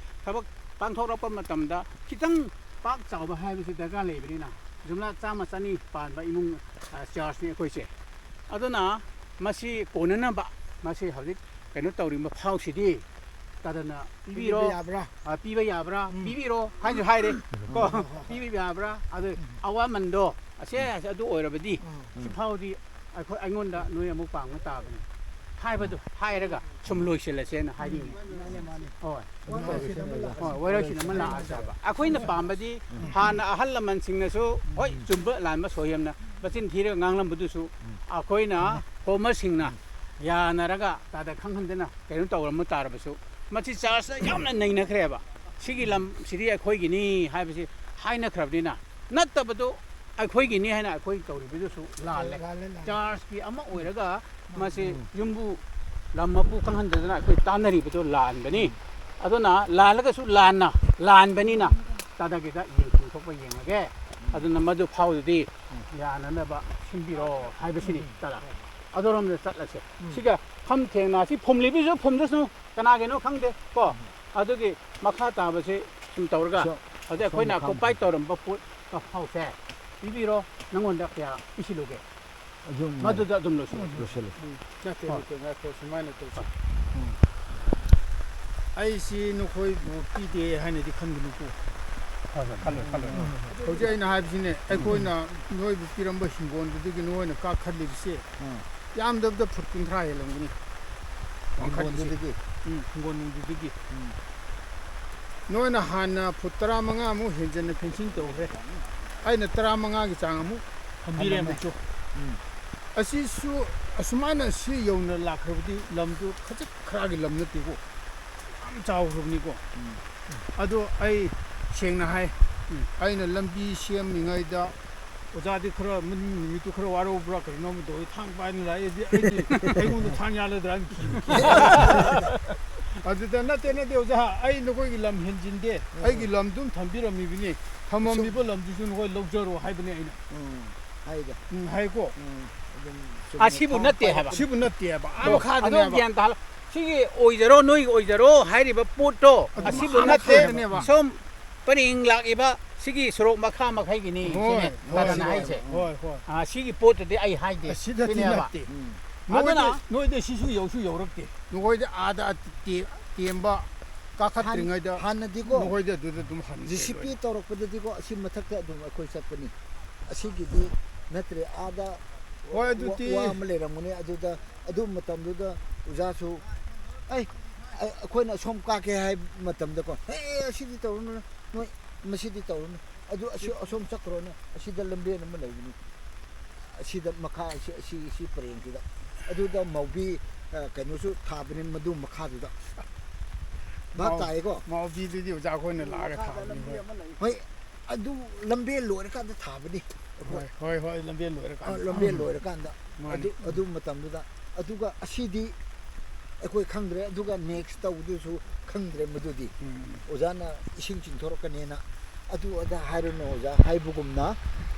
ꯊꯕꯛ ꯄꯥꯡꯊꯣꯔꯛꯄ ꯃꯇꯝꯗ ꯈꯤꯇꯪ ꯄꯥꯛ ꯆꯥꯎꯕ ꯍꯥꯏꯕꯁꯤ ꯗꯔꯀꯥꯔ ꯂꯩꯕꯅꯤꯅ, ꯖꯨꯝꯂꯥ ꯆꯥꯝꯃ ꯆꯅꯤ ꯄꯥꯟꯕ ꯏꯃꯨꯡ, ꯑ, ꯆꯔꯆꯅꯤ ꯑꯩꯈꯣꯏꯁꯦ꯫ ꯑꯗꯨꯅ ꯃꯁꯤ ꯀꯣꯟꯅꯅꯕ, ꯃꯁꯤ ꯍꯧꯖꯤꯛ ꯀꯩꯅꯣ ꯇꯧꯔꯤꯕ ꯐꯥꯎꯁꯤꯗꯤ ꯇꯥꯗꯅ ꯄꯤꯕꯤꯔꯣ꯫ ꯄꯤꯕꯤꯕ ꯌꯥꯕ꯭ꯔꯥ? ꯑ, ꯄꯤꯕ ꯌꯥꯕ꯭ꯔꯥ? ꯎꯝ꯫ ꯄꯤꯕꯤꯔꯣ ꯍꯥꯏꯁꯨ ꯍꯥꯏꯔꯦ꯫ ꯀꯣ? ꯎꯝ꯫ ꯄꯤꯕ ꯌꯥꯕ꯭ꯔꯥ? ꯑꯗꯨ ꯎꯝ꯫ ꯑꯋꯥꯃꯟꯗꯣ ꯑꯁꯦ, ꯎꯝ꯫ ꯑꯁꯦ ꯑꯗꯨ ꯑꯣꯏꯔꯕꯗꯤ ꯎꯝ꯫ ꯁꯤꯐꯥꯎꯗꯤ ꯑꯩꯈꯣꯏ, ꯑꯩꯉꯣꯟꯗ ꯅꯣꯏ ꯑꯃꯨꯛ ꯄꯥꯡꯕ ꯇꯥꯕꯅꯤ ꯍꯥꯏꯕꯗꯨ ꯍꯥꯏꯔꯒ ꯁꯨꯝ ꯂꯣꯏꯁꯤꯜꯂꯁꯦꯅ ꯍꯥꯏꯅꯤꯡꯉꯤ꯫ ꯃꯥꯅꯦ, ꯃꯥꯅꯦ꯫ ꯍꯣꯏ꯫ ꯋꯥꯔꯧꯁꯤꯟ ꯑꯃ ꯂꯥꯛꯑꯁꯦ꯫ ꯍꯣꯏ, ꯋꯥꯔꯧꯁꯤꯟ ꯑꯃ ꯂꯥꯛꯑꯁꯦꯕ꯫ ꯑꯩꯈꯣꯏꯅ ꯄꯥꯝꯕꯗꯤ ꯍꯥꯟꯅ ꯑꯍꯜ ꯂꯃꯟꯁꯤꯡꯅꯁꯨ, ꯍꯣꯏ, ꯆꯨꯝꯕ ꯂꯥꯟꯕ ꯁꯣꯏꯌꯝꯅ ꯃꯆꯤꯟ ꯊꯤꯔꯒ ꯉꯥꯡꯂꯝꯕꯗꯨꯁꯨ ꯑꯩꯈꯣꯏꯅ ꯐꯣꯔꯃꯔꯁꯤꯡꯅ ꯌꯥꯅꯔꯒ ꯇꯥꯗ ꯈꯪꯍꯟꯗꯅ ꯀꯩꯅꯣ ꯇꯧꯔꯝꯕ ꯇꯥꯔꯕꯁꯨ, ꯃꯁꯤ ꯆꯥꯔꯖꯇ ꯌꯥꯝꯅ ꯅꯩꯅꯈ꯭ꯔꯦꯕ꯫ ꯁꯤꯒꯤ ꯂꯝꯁꯤꯗꯤ ꯑꯩꯈꯣꯏꯒꯤꯅꯤ ꯍꯥꯏꯕꯁꯤ ꯍꯥꯏꯅꯈ꯭ꯔꯕꯅꯤꯅ, ꯅꯠꯇꯕꯗꯨ ꯑꯩꯈꯣꯏꯒꯤꯅꯤ ꯍꯥꯏꯅ ꯑꯩꯈꯣꯏ ꯇꯧꯔꯤꯕꯗꯨꯁꯨ ꯂꯥꯜꯂꯦ꯫ ꯂꯥꯜꯂꯦ, ꯂꯥꯜꯂꯦ꯫ ꯆꯥꯔꯖꯀꯤ ꯑꯃ ꯑꯣꯏꯔꯒ ꯃꯁꯤ ꯎꯝ꯫ ꯌꯨꯝꯕꯨ ꯂꯝ ꯃꯄꯨ ꯈꯪꯍꯟꯗꯗꯅ ꯑꯩꯈꯣꯏ ꯇꯥꯟꯅꯔꯤꯕꯗꯨ ꯂꯥꯟꯕꯅꯤ꯫ ꯑꯗꯨꯅ ꯂꯥꯜꯂꯒꯁꯨ ꯂꯥꯟꯅ, ꯂꯥꯟꯕꯅꯤꯅ ꯇꯥꯗꯒꯤꯗ ꯌꯦꯡꯐꯝ ꯊꯣꯛꯄ ꯌꯦꯡꯉꯒꯦ꯫ ꯑꯗꯨꯅ ꯃꯗꯨ ꯐꯥꯎꯗꯨꯗꯤ ꯌꯥꯅꯅꯕ ꯁꯤꯟꯕꯤꯔꯣ ꯍꯥꯏꯕꯁꯤꯅꯤ ꯇꯥꯗ꯫ ꯑꯗꯨꯔꯣꯝꯗ ꯆꯠꯂꯁꯦ꯫ ꯎꯝ꯫ ꯁꯤꯒ ꯐꯝ ꯊꯦꯡꯅ, ꯁꯤ ꯐꯨꯝꯂꯤꯕꯤꯁꯨ ꯐꯨꯝꯗꯁꯅꯨ, ꯀꯅꯥꯒꯤꯅꯣ ꯈꯪꯗꯦ ꯀꯣ꯫ ꯑꯗꯨꯒꯤ ꯃꯈꯥ ꯇꯥꯕꯁꯤ ꯁꯨꯝ ꯇꯧꯔꯒ ꯁꯣ-, ꯍꯧꯖꯤꯛ ꯑꯩꯈꯣꯏꯅ ꯁꯣꯝ ꯅꯥꯀꯟ꯫ ꯑꯣꯀꯨꯄꯥꯏ ꯇꯧꯔꯝꯕ ꯄꯣꯠ ꯃꯐꯥꯎꯁꯦ ꯄꯤꯕꯤꯔꯣ, ꯅꯪꯉꯣꯟꯗ ꯀꯌꯥ ꯄꯤꯁꯤꯜꯂꯨꯒꯦ? ꯑꯗꯨꯝ ꯃꯗꯨꯗ ꯑꯗꯨꯝ ꯂꯣꯏꯁꯤꯜꯂꯨ꯫ ꯂꯣꯏꯁꯤꯜꯂꯨ꯫ ꯎꯝ, ꯅꯠꯇꯦ, ꯍꯣꯏ꯫ ꯅꯠꯇꯦ, ꯉꯥꯏꯈꯣ, ꯁꯨꯃꯥꯏꯅ ꯇꯧꯁꯤ꯫ ꯎꯝ꯫ ꯑꯩꯁꯤ ꯅꯈꯣꯏꯕꯨ ꯄꯤꯗꯦ ꯍꯥꯏꯅꯗꯤ ꯈꯟꯒꯅꯨꯀꯣ꯫ ꯈꯜꯂꯣꯏ, ꯈꯜꯂꯣꯏ, ꯈꯜꯂꯣꯏ꯫ ꯍꯧꯖꯤꯛ ꯑꯩꯅ ꯍꯥꯏꯕꯁꯤꯅꯦ, ꯑꯩꯈꯣꯏꯅ ꯅꯣꯏꯕꯨ ꯄꯤꯔꯝꯕ ꯍꯤꯡꯒꯣꯜꯗꯨꯗꯒꯤ ꯅꯣꯏꯅ ꯀꯥꯈꯠꯂꯤꯕꯁꯦ ꯎꯝ꯫ ꯌꯥꯝꯗꯕꯗ ꯐꯨꯠ ꯀꯨꯟꯊ꯭ꯔꯥ ꯍꯦꯜꯂꯝꯒꯅꯤ꯫ ꯋꯥꯡꯈꯠꯂꯤꯁꯦ꯫ ꯍꯤꯡꯒꯣꯜꯗꯨꯗꯒꯤ? ꯎꯝ, ꯍꯤꯡꯒꯣꯜꯅꯨꯡꯗꯨꯗꯒꯤ꯫ ꯎꯝ꯫ ꯅꯣꯏꯅ ꯍꯥꯟꯅ ꯐꯨꯠ ꯇꯔꯥꯃꯉꯥꯃꯨꯛ ꯍꯦꯟꯖꯟꯅ fencing ꯇꯧꯈ꯭ꯔꯦ꯫ ꯑꯩꯅ ꯇꯔꯥꯃꯉꯥꯒꯤ ꯆꯥꯡ ꯑꯃꯨꯛ ꯊꯝꯕꯤꯔꯦ ꯊꯝꯃꯝꯃꯦ꯫ ꯑꯃꯨꯛꯁꯨ꯫ ꯎꯝ꯫ ꯑꯁꯤꯁꯨ ꯑꯁꯨꯃꯥꯏꯅ ꯁꯤ ꯌꯧꯅ ꯂꯥꯛꯈ꯭ꯔꯕꯗꯤ ꯂꯝꯗꯨ ꯈꯖꯤꯛ ꯈꯔꯒꯤ ꯂꯝ ꯅꯠꯇꯦꯀꯣ꯫ ꯆꯥꯎꯈ꯭ꯔꯕꯅꯤꯀꯣ꯫ ꯎꯝ꯫ ꯑꯗꯣ ꯑꯩ ꯁꯦꯡꯅ ꯍꯥꯏ, ꯎꯝ꯫ ꯑꯩꯅ ꯂꯝꯕꯤ ꯁꯦꯝꯃꯤꯉꯩꯗ ꯑꯣꯖꯥꯗꯤ ꯈꯔ ꯃꯅꯤꯡ ꯅꯨꯃꯤꯠꯇꯨ ꯈꯔ ꯋꯥꯔꯧꯕ꯭ꯔꯥ ꯀꯩꯅꯣꯝꯃ ꯇꯧꯋꯤ, ꯊꯥꯡ ꯄꯥꯏꯅ ꯂꯥꯛꯑꯦꯗꯤ ꯑꯩꯗꯤ ꯑꯩꯉꯣꯟꯗ ꯊꯥꯡ ꯌꯥꯜꯂꯗ꯭ꯔꯥ ꯍꯥꯏꯅ ꯀꯤꯕ꯫ ꯑꯗꯨꯗ "ꯅꯠꯇꯦ, ꯅꯠꯇꯦ ꯑꯣꯖꯥ, ꯑꯩ ꯅꯈꯣꯏꯒꯤ ꯂꯝ ꯍꯦꯟꯖꯤꯟꯗꯦ, ꯎꯝ꯫ ꯑꯩꯒꯤ ꯂꯝꯗꯨꯝ ꯊꯝꯕꯤꯔꯝꯃꯤꯕꯅꯤ, ꯊꯝꯃꯝꯃꯤꯕ ꯂꯝꯗꯨꯁꯨ ꯅꯈꯣꯏ ꯂꯧꯖꯔꯣ" ꯍꯥꯏꯕꯅꯤ ꯑꯩꯅ꯫ ꯎꯝ, ꯍꯥꯏꯗ꯫ ꯎꯝ, ꯍꯥꯏꯀꯣ꯫ ꯎꯝ, ꯑꯗꯨꯝ ꯆꯨꯝꯅ ꯑꯁꯤꯕꯨ ꯊꯥꯡ ꯅꯠꯇꯦ ꯄꯥꯏꯔꯛꯄ ꯍꯥꯏꯕ꯫ ꯁꯤꯕꯨ ꯅꯠꯇꯦ ꯍꯥꯏꯕ꯫ ꯑꯥ ꯑꯗꯣ ꯃꯈꯥꯗꯅꯦ ꯑꯗꯣꯝ ꯍꯥꯏꯕ꯫ ꯒ꯭ꯌꯥꯟ ꯇꯥꯍꯜꯂꯣ꯫ ꯁꯤꯒꯤ ꯑꯣꯏꯖꯔꯣ, ꯅꯣꯏꯒꯤ ꯑꯣꯏꯖꯔꯣ ꯍꯥꯏꯔꯤꯕ ꯄꯣꯠꯇꯣ ꯑꯗꯨ ꯑꯁꯤꯕꯨ ꯅꯠꯇꯦ꯫ ꯃꯈꯥꯗꯅꯦꯕ꯫ ꯁꯣꯝ ꯄꯔꯦꯡ ꯂꯥꯛꯏꯕ ꯁꯤꯒꯤ ꯁꯣꯔꯣꯛ ꯃꯈꯥ ꯃꯈꯩꯒꯤꯅꯤ ꯍꯣꯏ, ꯁꯤꯅꯦ ꯍꯣꯏ, ꯇꯥꯗꯅ ꯍꯣꯏ, ꯍꯥꯏꯁꯦ꯫ ꯍꯣꯏ, ꯍꯣꯏ꯫ ꯑꯥ, ꯁꯤꯒꯤ ꯄꯣꯠꯇꯨꯗꯤ ꯑꯩ ꯍꯥꯏꯗꯦ꯫ ꯑꯁꯤꯗꯗꯤ ꯁꯤꯅꯦꯕ꯫ ꯅꯠꯇꯦ꯫ ꯎꯝ꯫ ꯅꯣꯏꯗꯤ, ꯑꯗꯨꯅ ꯅꯣꯏꯗꯤ ꯁꯤꯁꯨ ꯌꯧꯁꯨ ꯌꯧꯔꯛꯇꯦ꯫ ꯅꯈꯣꯏꯗꯤ ꯑꯥꯗ ꯇꯦ-, ꯇꯦꯝꯕ ꯀꯥꯈꯠꯇ꯭ꯔꯤꯉꯩꯗ ꯍꯥꯟ-, ꯍꯥꯟꯅꯗꯤꯀꯣ, ꯅꯈꯣꯏꯗꯤ ꯑꯗꯨꯗ ꯑꯗꯨꯝ ꯍꯟꯈ꯭ꯔꯦ ꯖꯤ ꯁꯤ ꯄꯤ ꯂꯣꯏꯅ꯫ ꯇꯧꯔꯛꯄꯗꯗꯤꯀꯣ, ꯑꯁꯤ ꯃꯊꯛꯇ ꯑꯗꯨꯝ ꯑꯩꯈꯣꯏ ꯆꯠꯄꯅꯤ꯫ ꯑꯁꯤꯒꯤꯗꯤ ꯅꯠꯇ꯭ꯔꯦ, ꯑꯥꯗ ꯍꯣꯏ, ꯋꯥ-, ꯑꯗꯨꯗꯤ ꯋꯥ ꯑꯃ ꯂꯩꯔꯝꯒꯅꯤ꯫ ꯑꯗꯨꯗ, ꯑꯗꯨ ꯃꯇꯝꯗꯨꯗ ꯑꯣꯖꯥꯁꯨ, "ꯑꯩ, ꯑ-, ꯑꯩꯈꯣꯏꯅ ꯑꯁꯣꯝ ꯀꯥꯀꯦ ꯍꯥꯏꯕ ꯃꯇꯝꯗꯀꯣ, 'ꯍꯦ, ꯑꯁꯤꯗꯤ ꯇꯧꯔꯨꯅꯨ, ꯅꯣꯏ ꯃꯁꯤꯗꯤ ꯇꯧꯔꯨꯅꯨ꯫ ꯑꯗꯨ ꯑꯁꯤ-, ꯑꯁꯣꯝ ꯆꯠꯈ꯭ꯔꯣꯅꯦ, ꯑꯁꯤꯗ ꯂꯝꯕꯦꯟ ꯑꯃ ꯂꯩꯕꯅꯤ꯫ ꯑꯁꯤꯗ ꯃꯈꯥ ꯑꯁꯤ, ꯑꯁꯤ, ꯑꯁꯤ ꯄꯔꯦꯡꯁꯤꯗ꯫ ꯑꯗꯨꯗ ꯃꯥꯎꯕꯤ, ꯑ, ꯀꯩꯅꯣꯁꯨ ꯊꯥꯕꯅꯤ ꯃꯗꯨ ꯃꯈꯥꯗꯨꯗ꯫ ꯚꯥꯞ ꯃꯥꯎ-, ꯇꯥꯏꯀꯣ? ꯃꯥꯎꯕꯤꯗꯨꯗꯤ ꯑꯣꯖꯥ ꯑꯩꯈꯣꯏꯅ ꯂꯥꯛꯑꯒ ꯃꯈꯥꯗ ꯊꯥꯕꯅꯤ, ꯂꯝꯕꯤ ꯍꯣꯏ꯫ ꯑꯃ ꯂꯩ꯫ ꯍꯣꯏ, ꯑꯗꯨ ꯂꯝꯕꯦꯜ ꯂꯣꯏꯔꯀꯥꯟꯗ ꯊꯥꯕꯅꯤ ꯑꯩꯈꯣꯏ꯫ ꯍꯣꯏ, ꯍꯣꯏ, ꯍꯣꯏ, ꯂꯝꯕꯦꯜ ꯑ, ꯂꯣꯏꯔꯀꯥꯟꯗ꯫ ꯂꯝꯕꯦꯜ ꯂꯣꯏꯔꯀꯥꯟꯗ꯫ ꯃꯥꯅꯤ꯫ ꯑꯗꯨ, ꯑꯗꯨ ꯃꯇꯝꯗꯨꯗ꯫ ꯑꯗꯨꯒ ꯑꯁꯤꯗꯤ ꯑꯩꯈꯣꯏ ꯈꯪꯗ꯭ꯔꯦ꯫ ꯑꯗꯨꯒ next ꯇꯧꯕꯗꯨꯁꯨ ꯈꯪꯗ꯭ꯔꯦ ꯃꯗꯨꯗꯤ꯫ ꯎꯝ꯫ ꯑꯣꯖꯥꯅ ꯏꯁꯤꯡ ꯆꯤꯡꯊꯣꯔꯛꯀꯅꯦꯅ ꯑꯗꯨ ꯑꯗꯥ ꯍꯥꯏꯔꯨꯅꯨ ꯑꯣꯖꯥ ꯍꯥꯏꯕꯒꯨꯝꯅ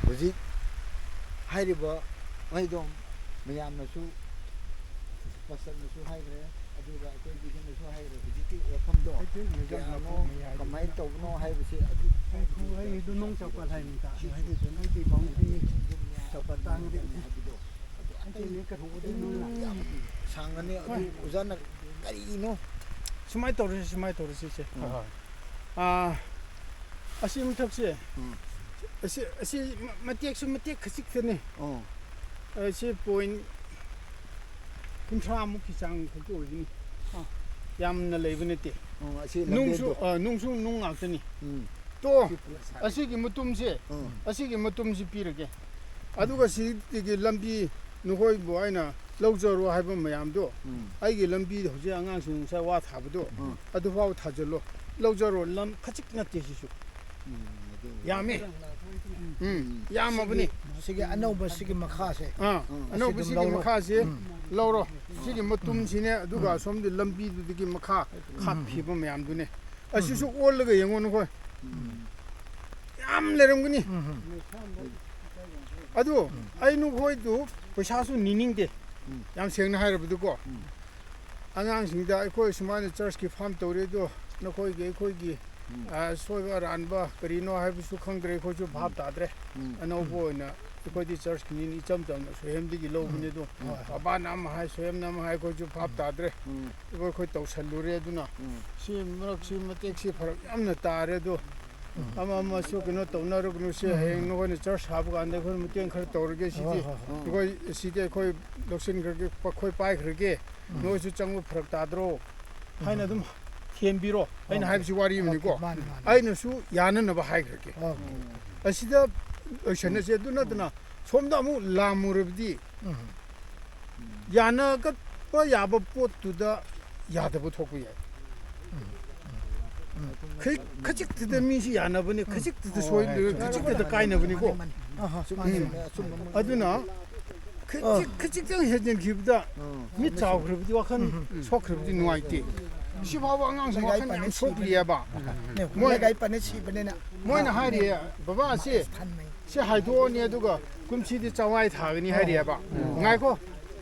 ꯍꯧꯖꯤꯛ ꯍꯥꯏꯔꯤꯕ ꯃꯩꯗꯣ ꯃꯌꯥꯝꯅꯁꯨ, ꯄꯥꯁꯇꯔꯅꯁꯨ ꯍꯥꯏꯈ꯭ꯔꯦ, ꯑꯗꯨꯒ ꯑꯩꯈꯣꯏ ꯗꯤꯀꯟꯅꯁꯨ ꯍꯥꯏꯈ꯭ꯔꯦ꯫ ꯍꯧꯖꯤꯛꯀꯤ ꯋꯥꯐꯝꯗꯣ ꯑꯩꯈꯣꯏ ꯃꯦꯖꯔ ꯀꯌꯥꯅꯣ, ꯃꯄꯨ ꯃꯌꯥꯏꯗꯨꯅ ꯀꯃꯥꯏꯅ ꯇꯧꯕꯅꯣ ꯍꯥꯏꯕꯁꯦ ꯑꯗꯨ ꯑꯩ ꯈꯨ-, ꯑꯩ ꯑꯗꯨ ꯅꯨꯡ ꯆꯥꯎꯈꯠ ꯍꯥꯏꯅꯤꯗ꯫ ꯍꯥꯏꯗꯤ ꯑꯗꯨ ꯅꯪꯒꯤ ꯕꯥꯎꯟꯗꯔꯤ ꯆꯥꯎꯈꯠ ꯇꯥꯡꯗꯤ ꯍꯥꯏꯕꯗꯣ ꯑꯗꯨ ꯑꯇꯩ ꯑꯩꯅ ꯀꯩꯅꯣ ꯑꯗꯨ ꯅꯨꯡ ꯌꯥꯝ ꯁꯥꯡꯉꯅꯤ꯫ ꯑꯗꯨ ꯍꯣꯏ꯫ ꯑꯣꯖꯥꯅ ꯀꯔꯤꯅꯣ? ꯁꯨꯃꯥꯏꯅ ꯇꯧꯔꯁꯤ, ꯁꯨꯃꯥꯏꯅ ꯇꯧꯔꯁꯤ ꯏꯆꯦ꯫ ꯎꯝ꯫ ꯑꯥ, ꯑꯁꯤ ꯃꯊꯛꯁꯦ, ꯎꯝ꯫ ꯑꯁꯤ, ꯑꯁꯤ ꯃ-, ꯃꯇꯦꯛꯁꯨ ꯃꯇꯦꯛ ꯈꯖꯤꯛꯇꯅꯤ꯫ ꯑꯣ꯫ ꯑꯁꯤ ꯄꯣꯏꯟ ꯀꯨꯟꯊ꯭ꯔꯥꯃꯨꯛꯀꯤ ꯆꯥꯡ ꯈꯛꯇ ꯑꯣꯏꯒꯅꯤ꯫ ꯑꯥ꯫ ꯌꯥꯝꯅ ꯂꯩꯕ ꯅꯠꯇꯦ꯫ ꯑꯣ, ꯑꯁꯤ ꯅꯨꯡꯁꯨ, ꯂꯝꯕꯦꯟꯗꯣ꯫ ꯑꯥ, ꯅꯨꯡꯁꯨ ꯅꯨꯡ ꯉꯥꯛꯇꯅꯤ꯫ ꯎꯝ꯫ ꯇꯣ, ꯁꯤ ꯄꯨꯂꯞ ꯁꯥꯔꯦ꯫ ꯑꯁꯤꯒꯤ ꯃꯇꯨꯝꯁꯦ, ꯎꯝ꯫ ꯑꯁꯤꯒꯤ ꯃꯇꯨꯝꯁꯤ ꯄꯤꯔꯒꯦ꯫ ꯑꯗꯨꯒ ꯁꯤꯗꯒꯤ ꯂꯝꯕꯤ ꯅꯈꯣꯏꯕꯨ ꯑꯩꯅ ꯂꯧꯖꯔꯣ ꯍꯥꯏꯕ ꯃꯌꯥꯝꯗꯣ, ꯎꯝ꯫ ꯑꯩꯒꯤ ꯂꯝꯕꯤꯗ ꯍꯧꯖꯤꯛ ꯑꯉꯥꯡꯁꯤꯡ ꯉꯁꯥꯏ ꯋꯥ ꯊꯥꯕꯗꯣ, ꯎꯝ꯫ ꯑꯗꯨꯐꯥꯎ ꯊꯥꯖꯤꯜꯂꯣ꯫ ꯂꯧꯖꯔꯣ, ꯂꯝ ꯈꯖꯤꯛ ꯅꯠꯇꯦ ꯁꯤꯁꯨ꯫ ꯎꯝ, ꯑꯗꯨ ꯌꯥꯝꯃꯤ꯫ ꯎꯝ, ꯌꯥꯝꯃꯕꯅꯤ꯫ ꯁꯤꯒꯤ, ꯁꯤꯒꯤ ꯑꯅꯧꯕ ꯁꯤꯒꯤ ꯃꯈꯥꯁꯦ꯫ ꯑꯥ, ꯎꯝ꯫ ꯑꯅꯧꯕ ꯑꯁꯤ ꯑꯗꯨꯝ ꯁꯤꯒꯤ ꯂꯧꯔꯣ꯫ ꯃꯈꯥꯁꯦ ꯎꯝ꯫ ꯂꯧꯔꯣ꯫ ꯁꯤꯒꯤ ꯃꯇꯨꯝꯁꯤꯅꯦ, ꯑꯗꯨꯒ ꯎꯝ꯫ ꯑꯁꯣꯝꯗ ꯂꯝꯕꯤꯗꯨꯗꯒꯤ ꯃꯈꯥ ꯎꯝ꯫ ꯈꯥꯞꯈꯤꯕ ꯃꯌꯥꯝꯗꯨꯅꯦ꯫ ꯑꯁꯤꯁꯨ ꯎꯝ꯫ ꯑꯣꯜꯂꯒ ꯌꯦꯡꯉꯣ ꯅꯈꯣꯏ꯫ ꯎꯝ꯫ ꯌꯥꯝ ꯂꯩꯔꯝꯒꯅꯤ꯫ ꯎꯝ꯫ ꯑꯗꯨ ꯎꯝ꯫ ꯑꯩ ꯅꯈꯣꯏꯗꯨ ꯄꯩꯁꯥꯁꯨ ꯅꯤꯅꯤꯡꯗꯦ꯫ ꯎꯝ꯫ ꯌꯥꯝ ꯁꯦꯡꯅ ꯍꯥꯏꯔꯕꯗꯀꯣ꯫ ꯎꯝ꯫ ꯑꯉꯥꯡꯁꯤꯡꯗ ꯑꯩꯈꯣꯏ ꯁꯨꯃꯥꯏꯅ ꯆꯔꯆꯀꯤ ꯐꯥꯝ ꯇꯧꯔꯦ ꯑꯗꯣ ꯅꯈꯣꯏꯒꯤ ꯑꯩꯈꯣꯏꯒꯤ, ꯎꯝ꯫ ꯑ, ꯁꯣꯏꯕ ꯑꯔꯥꯟꯕ ꯀꯔꯤꯅꯣ ꯍꯥꯏꯕꯁꯨ ꯈꯪꯗ꯭ꯔꯦ, ꯑꯩꯈꯣꯏꯁꯨ ꯚꯥꯞ ꯎꯝ꯫ ꯇꯥꯗ꯭ꯔꯦ꯫ ꯎꯝ꯫ ꯑꯅꯧꯕ ꯎꯝ꯫ ꯑꯣꯏꯅ ꯑꯩꯈꯣꯏꯗꯤ ꯆꯔꯆꯀꯤꯅꯤꯅ ꯏꯆꯝ ꯆꯝꯅ ꯁꯣꯏꯍꯦꯝꯗꯒꯤ ꯂꯧꯕꯅꯦ ꯎꯝ꯫ ꯑꯗꯣ ꯍꯣꯏ, ꯍꯣꯏ꯫ ꯕꯕꯥꯅ ꯑꯃ ꯍꯥꯏ, ꯁꯣꯏꯍꯦꯝꯅ ꯑꯃ ꯍꯥꯏ, ꯑꯩꯈꯣꯏꯁꯨ ꯚꯥꯞ ꯎꯝ꯫ ꯇꯥꯗ꯭ꯔꯦ꯫ ꯎꯝ꯫ ꯑꯗꯨꯒ ꯑꯩꯈꯣꯏ ꯇꯧꯁꯜꯂꯨꯔꯦ ꯑꯗꯨꯅ ꯎꯝ꯫ ꯁꯤ ꯃꯔꯛꯁꯤ ꯃꯇꯦꯛꯁꯤ ꯐꯔꯛ ꯌꯥꯝꯅ ꯇꯥꯔꯦ ꯑꯗꯣ ꯎꯝ꯫ ꯑꯃ ꯑꯃꯁꯨ ꯀꯩꯅꯣ ꯇꯧꯅꯔꯒꯅꯨ ꯁꯤ ꯎꯝ꯫ ꯍꯌꯦꯡ ꯅꯈꯣꯏꯅ ꯆꯔꯆ ꯁꯥꯕ ꯀꯥꯟꯗ ꯑꯩꯈꯣꯏ ꯃꯇꯦꯡ ꯈꯔ ꯇꯧꯔꯒꯦ ꯁꯤꯗꯤ꯫ ꯍꯣꯏ, ꯍꯣꯏ, ꯍꯣꯏ꯫ ꯑꯩꯈꯣꯏ ꯁꯤꯗꯤ ꯑꯩꯈꯣꯏ ꯂꯧꯁꯤꯟꯈ꯭ꯔꯒꯦ, ꯑꯩꯈꯣꯏ ꯄꯥꯏꯈ꯭ꯔꯒꯦ꯫ ꯎꯝ꯫ ꯅꯣꯏꯁꯨ ꯆꯪꯕ ꯐꯔꯛ ꯇꯥꯗ꯭ꯔꯣ? ꯎꯝ꯫ ꯍꯥꯏꯅ ꯑꯗꯨꯝ ꯊꯦꯝꯕꯤꯔꯣ꯫ ꯑꯩꯅ ꯑꯣꯀꯦ꯫ ꯍꯥꯏꯕꯁꯤ ꯋꯥꯔꯤ ꯑꯃꯅꯤꯀꯣ꯫ ꯑꯣꯀꯦ, ꯃꯥꯅꯤ, ꯃꯥꯅꯤ꯫ ꯑꯩꯅꯁꯨ ꯌꯥꯅꯅꯕ ꯍꯥꯏꯈ꯭ꯔꯒꯦ꯫ ꯑꯣꯀꯦ꯫ ꯑꯁꯤꯗ ꯂꯣꯏꯁꯟꯅꯁꯦ꯫ ꯑꯗꯨ ꯅꯠꯇꯅ ꯁꯣꯝꯗ ꯑꯃꯨꯛ ꯂꯥꯝꯃꯨꯔꯕꯗꯤ ꯎꯝ꯫ ꯌꯥꯅꯒꯠꯄ ꯌꯥꯕ ꯄꯣꯠꯇꯨꯗ ꯌꯥꯗꯕ ꯊꯣꯛꯄ ꯌꯥꯏ꯫ ꯎꯝ꯫ ꯎꯝ꯫ ꯈꯖꯤꯛ-, ꯈꯖꯤꯛꯇꯨꯗ ꯃꯤꯁꯤ ꯌꯥꯅꯕꯅꯤ, ꯎꯝ꯫ ꯈꯖꯤꯛꯇꯨꯗ ꯍꯣꯏ, ꯁꯣꯏ-, ꯍꯣꯏ, ꯆꯨꯝꯃꯦ, ꯈꯖꯤꯛꯇꯨꯗ ꯆꯨꯝꯃꯦ, ꯀꯥꯏꯅꯕꯅꯤꯀꯣ꯫ ꯃꯥꯅꯦ, ꯃꯥꯅꯦ꯫ ꯑꯍ, ꯎꯝ꯫ ꯃꯥꯅꯦ, ꯃꯥꯅꯦ꯫ ꯑꯗꯨꯅ ꯈꯖꯤꯛ-, ꯑ꯫ ꯈꯖꯤꯛꯇꯪ ꯍꯦꯟꯖꯤꯟꯈꯤꯕꯗ ꯎꯝ꯫ ꯃꯤꯠ ꯆꯥꯎꯈ꯭ꯔꯕꯗꯤ ꯋꯥꯈꯜ ꯎꯝ꯫ ꯁꯣꯛꯈ꯭ꯔꯕꯗꯤ ꯅꯨꯡꯉꯥꯏꯇꯦ꯫ ꯁꯤ ꯐꯥꯎꯕ ꯑꯉꯥꯡꯁꯤꯡ ꯂꯩꯀꯥꯏ ꯋꯥꯈꯜ ꯌꯥꯝ ꯄꯥꯅ ꯁꯤꯕꯅꯦ꯫ ꯁꯣꯛꯂꯤꯑꯕ꯫ ꯎꯝ꯫ ꯃꯣꯏ-, ꯂꯩꯀꯥꯏ ꯄꯥꯅ ꯁꯤꯕꯅꯤꯅ꯫ ꯃꯣꯏꯅ ꯍꯥꯏꯔꯤꯌꯦ, "ꯕꯕꯥ, ꯑꯁꯤ, ꯊꯟꯃꯩ꯫ ꯁꯤ ꯍꯥꯏꯗꯣꯛꯑꯅꯤ ꯑꯗꯨꯒ ꯀꯨꯝꯁꯤꯗꯤ ꯆꯋꯥꯏ ꯊꯥꯒꯅꯤ," ꯍꯥꯏꯔꯤꯑꯕ꯫ ꯎꯝ꯫ ꯉꯥꯏꯈꯣ,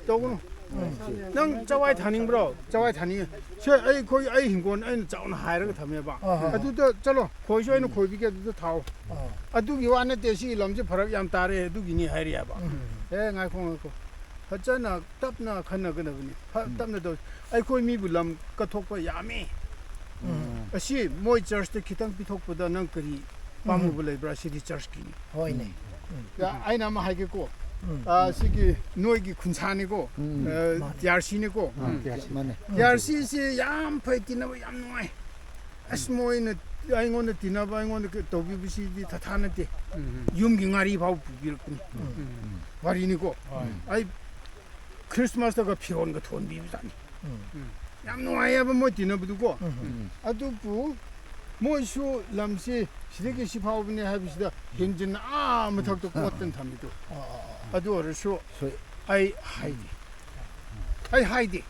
ꯇꯧꯒꯅꯨ꯫ ꯎꯝ꯫ "ꯅꯪ ꯆꯋꯥꯏ ꯊꯥꯅꯤꯡꯕ꯭ꯔꯣ?" "ꯆꯋꯥꯏ ꯊꯥꯅꯤꯡꯉꯤ꯫ ꯁꯦ, ꯑꯩꯈꯣꯏ, ꯑꯩ ꯍꯤꯡꯒꯣꯜ ꯑꯩꯅ ꯆꯥꯎꯅ ꯍꯥꯏꯔꯒ ꯊꯝꯃꯦꯕ꯫ ꯑꯍꯣꯏ꯫ ꯑꯗꯨꯗ ꯆꯠꯂꯣ, ꯈꯣꯏꯁꯨ ꯑꯩꯅ ꯎꯝ꯫ ꯈꯣꯏꯕꯤꯒꯦ, ꯑꯗꯨꯗ ꯊꯥꯎ꯫ ꯑꯣ꯫ ꯑꯗꯨꯒꯤ ꯋꯥ ꯅꯠꯇꯦ, ꯁꯤ ꯂꯝꯁꯦ ꯐꯔꯛ ꯌꯥꯝ ꯇꯥꯔꯦ, ꯑꯗꯨꯒꯤꯅꯤ," ꯍꯥꯏꯔꯤꯑꯕ꯫ ꯎꯝ꯫ ꯑꯦ, ꯉꯥꯏꯈꯣ, ꯉꯥꯏꯈꯣ꯫ ꯐꯖꯅ ꯇꯞꯅ ꯈꯟꯅꯒꯗꯕꯅꯤ꯫ ꯐ-, ꯎꯝ꯫ ꯇꯞꯅ ꯇꯧ꯫ ꯑꯩꯈꯣꯏ ꯃꯤꯕꯨ ꯂꯝ ꯀꯠꯊꯣꯛꯄ ꯌꯥꯝꯃꯤ꯫ ꯎꯝ꯫ ꯑꯁꯤ ꯃꯣꯏ ꯆꯔꯆꯇ ꯈꯤꯇꯪ ꯄꯤꯊꯣꯛꯄꯗ ꯅꯪ ꯀꯔꯤ ꯄꯥꯝꯃꯨꯕ ꯎꯝ꯫ ꯂꯩꯕ꯭ꯔꯥ? ꯁꯤꯗꯤ ꯆꯔꯆꯀꯤꯅꯤ꯫ ꯍꯣꯏꯅꯦ꯫ ꯎꯝ꯫ ꯌꯥ, ꯑꯩꯅ ꯑꯃ ꯍꯥꯏꯒꯦꯀꯣ꯫ ꯎꯝ꯫ ꯑ, ꯁꯤꯒꯤ ꯅꯣꯏꯒꯤ ꯈꯨꯟꯁꯥꯅꯤꯀꯣ꯫ ꯎꯝ꯫ ꯑ, ꯃꯥꯅꯦ꯫ ꯇꯤ ꯑꯥꯔ ꯁꯤꯅꯤꯀꯣ꯫ ꯎꯝ, ꯇꯤ ꯑꯥꯔ ꯁꯤ꯫ ꯃꯥꯅꯦ꯫ ꯇꯤ ꯑꯥꯔ ꯁꯤꯁꯤ ꯌꯥꯝ ꯐꯩ, ꯇꯤꯟꯅꯕ ꯌꯥꯝ ꯅꯨꯡꯉꯥꯏ꯫ ꯑꯁ, ꯃꯣꯏꯅ ꯑꯩꯉꯣꯟꯗ ꯇꯤꯟꯅꯕ, ꯑꯩꯉꯣꯟꯗ ꯀ-, ꯇꯧꯕꯤꯕꯁꯤꯗꯤ ꯊꯥꯊꯥ ꯅꯠꯇꯦ꯫ ꯎꯝ꯫ ꯌꯨꯝꯒꯤ ꯉꯥꯔꯤ ꯐꯥꯎ ꯄꯨꯕꯤꯔꯛꯄꯅꯤ꯫ ꯎꯝ꯫ ꯋꯥꯔꯤꯅꯤꯀꯣ꯫ ꯍꯣꯏ꯫ ꯑꯩ ꯈ꯭ꯔꯤꯁꯃꯥꯁꯇꯒ ꯐꯤꯔꯣꯟꯒ ꯊꯣꯟꯕꯤꯕꯖꯥꯠꯅꯤ꯫ ꯎꯝ꯫ ꯌꯥꯝ ꯅꯨꯡꯉꯥꯏꯌꯦꯕ ꯃꯣꯏ ꯇꯤꯟꯅꯕꯗꯨꯀꯣ꯫ ꯎꯝ꯫ ꯑꯗꯨꯕꯨ ꯃꯣꯏꯁꯨ ꯂꯝꯁꯤ ꯁꯤꯗꯒꯤ ꯁꯤ ꯐꯥꯎꯕꯅꯦ ꯍꯥꯏꯕꯁꯤꯗ ꯍꯦꯟꯖꯤꯟꯅ ꯑꯥ ꯃꯊꯛꯇ ꯀꯣꯠꯇꯅ ꯊꯝꯃꯤꯗꯣ꯫ ꯑꯥ, ꯑꯥ, ꯑꯥ꯫ ꯑꯗꯨ ꯑꯣꯏꯔꯁꯨ ꯁꯣꯏ꯫ ꯑꯩ ꯍꯥꯏꯗꯦ꯫ ꯑꯩ ꯍꯥꯏꯗꯦ꯫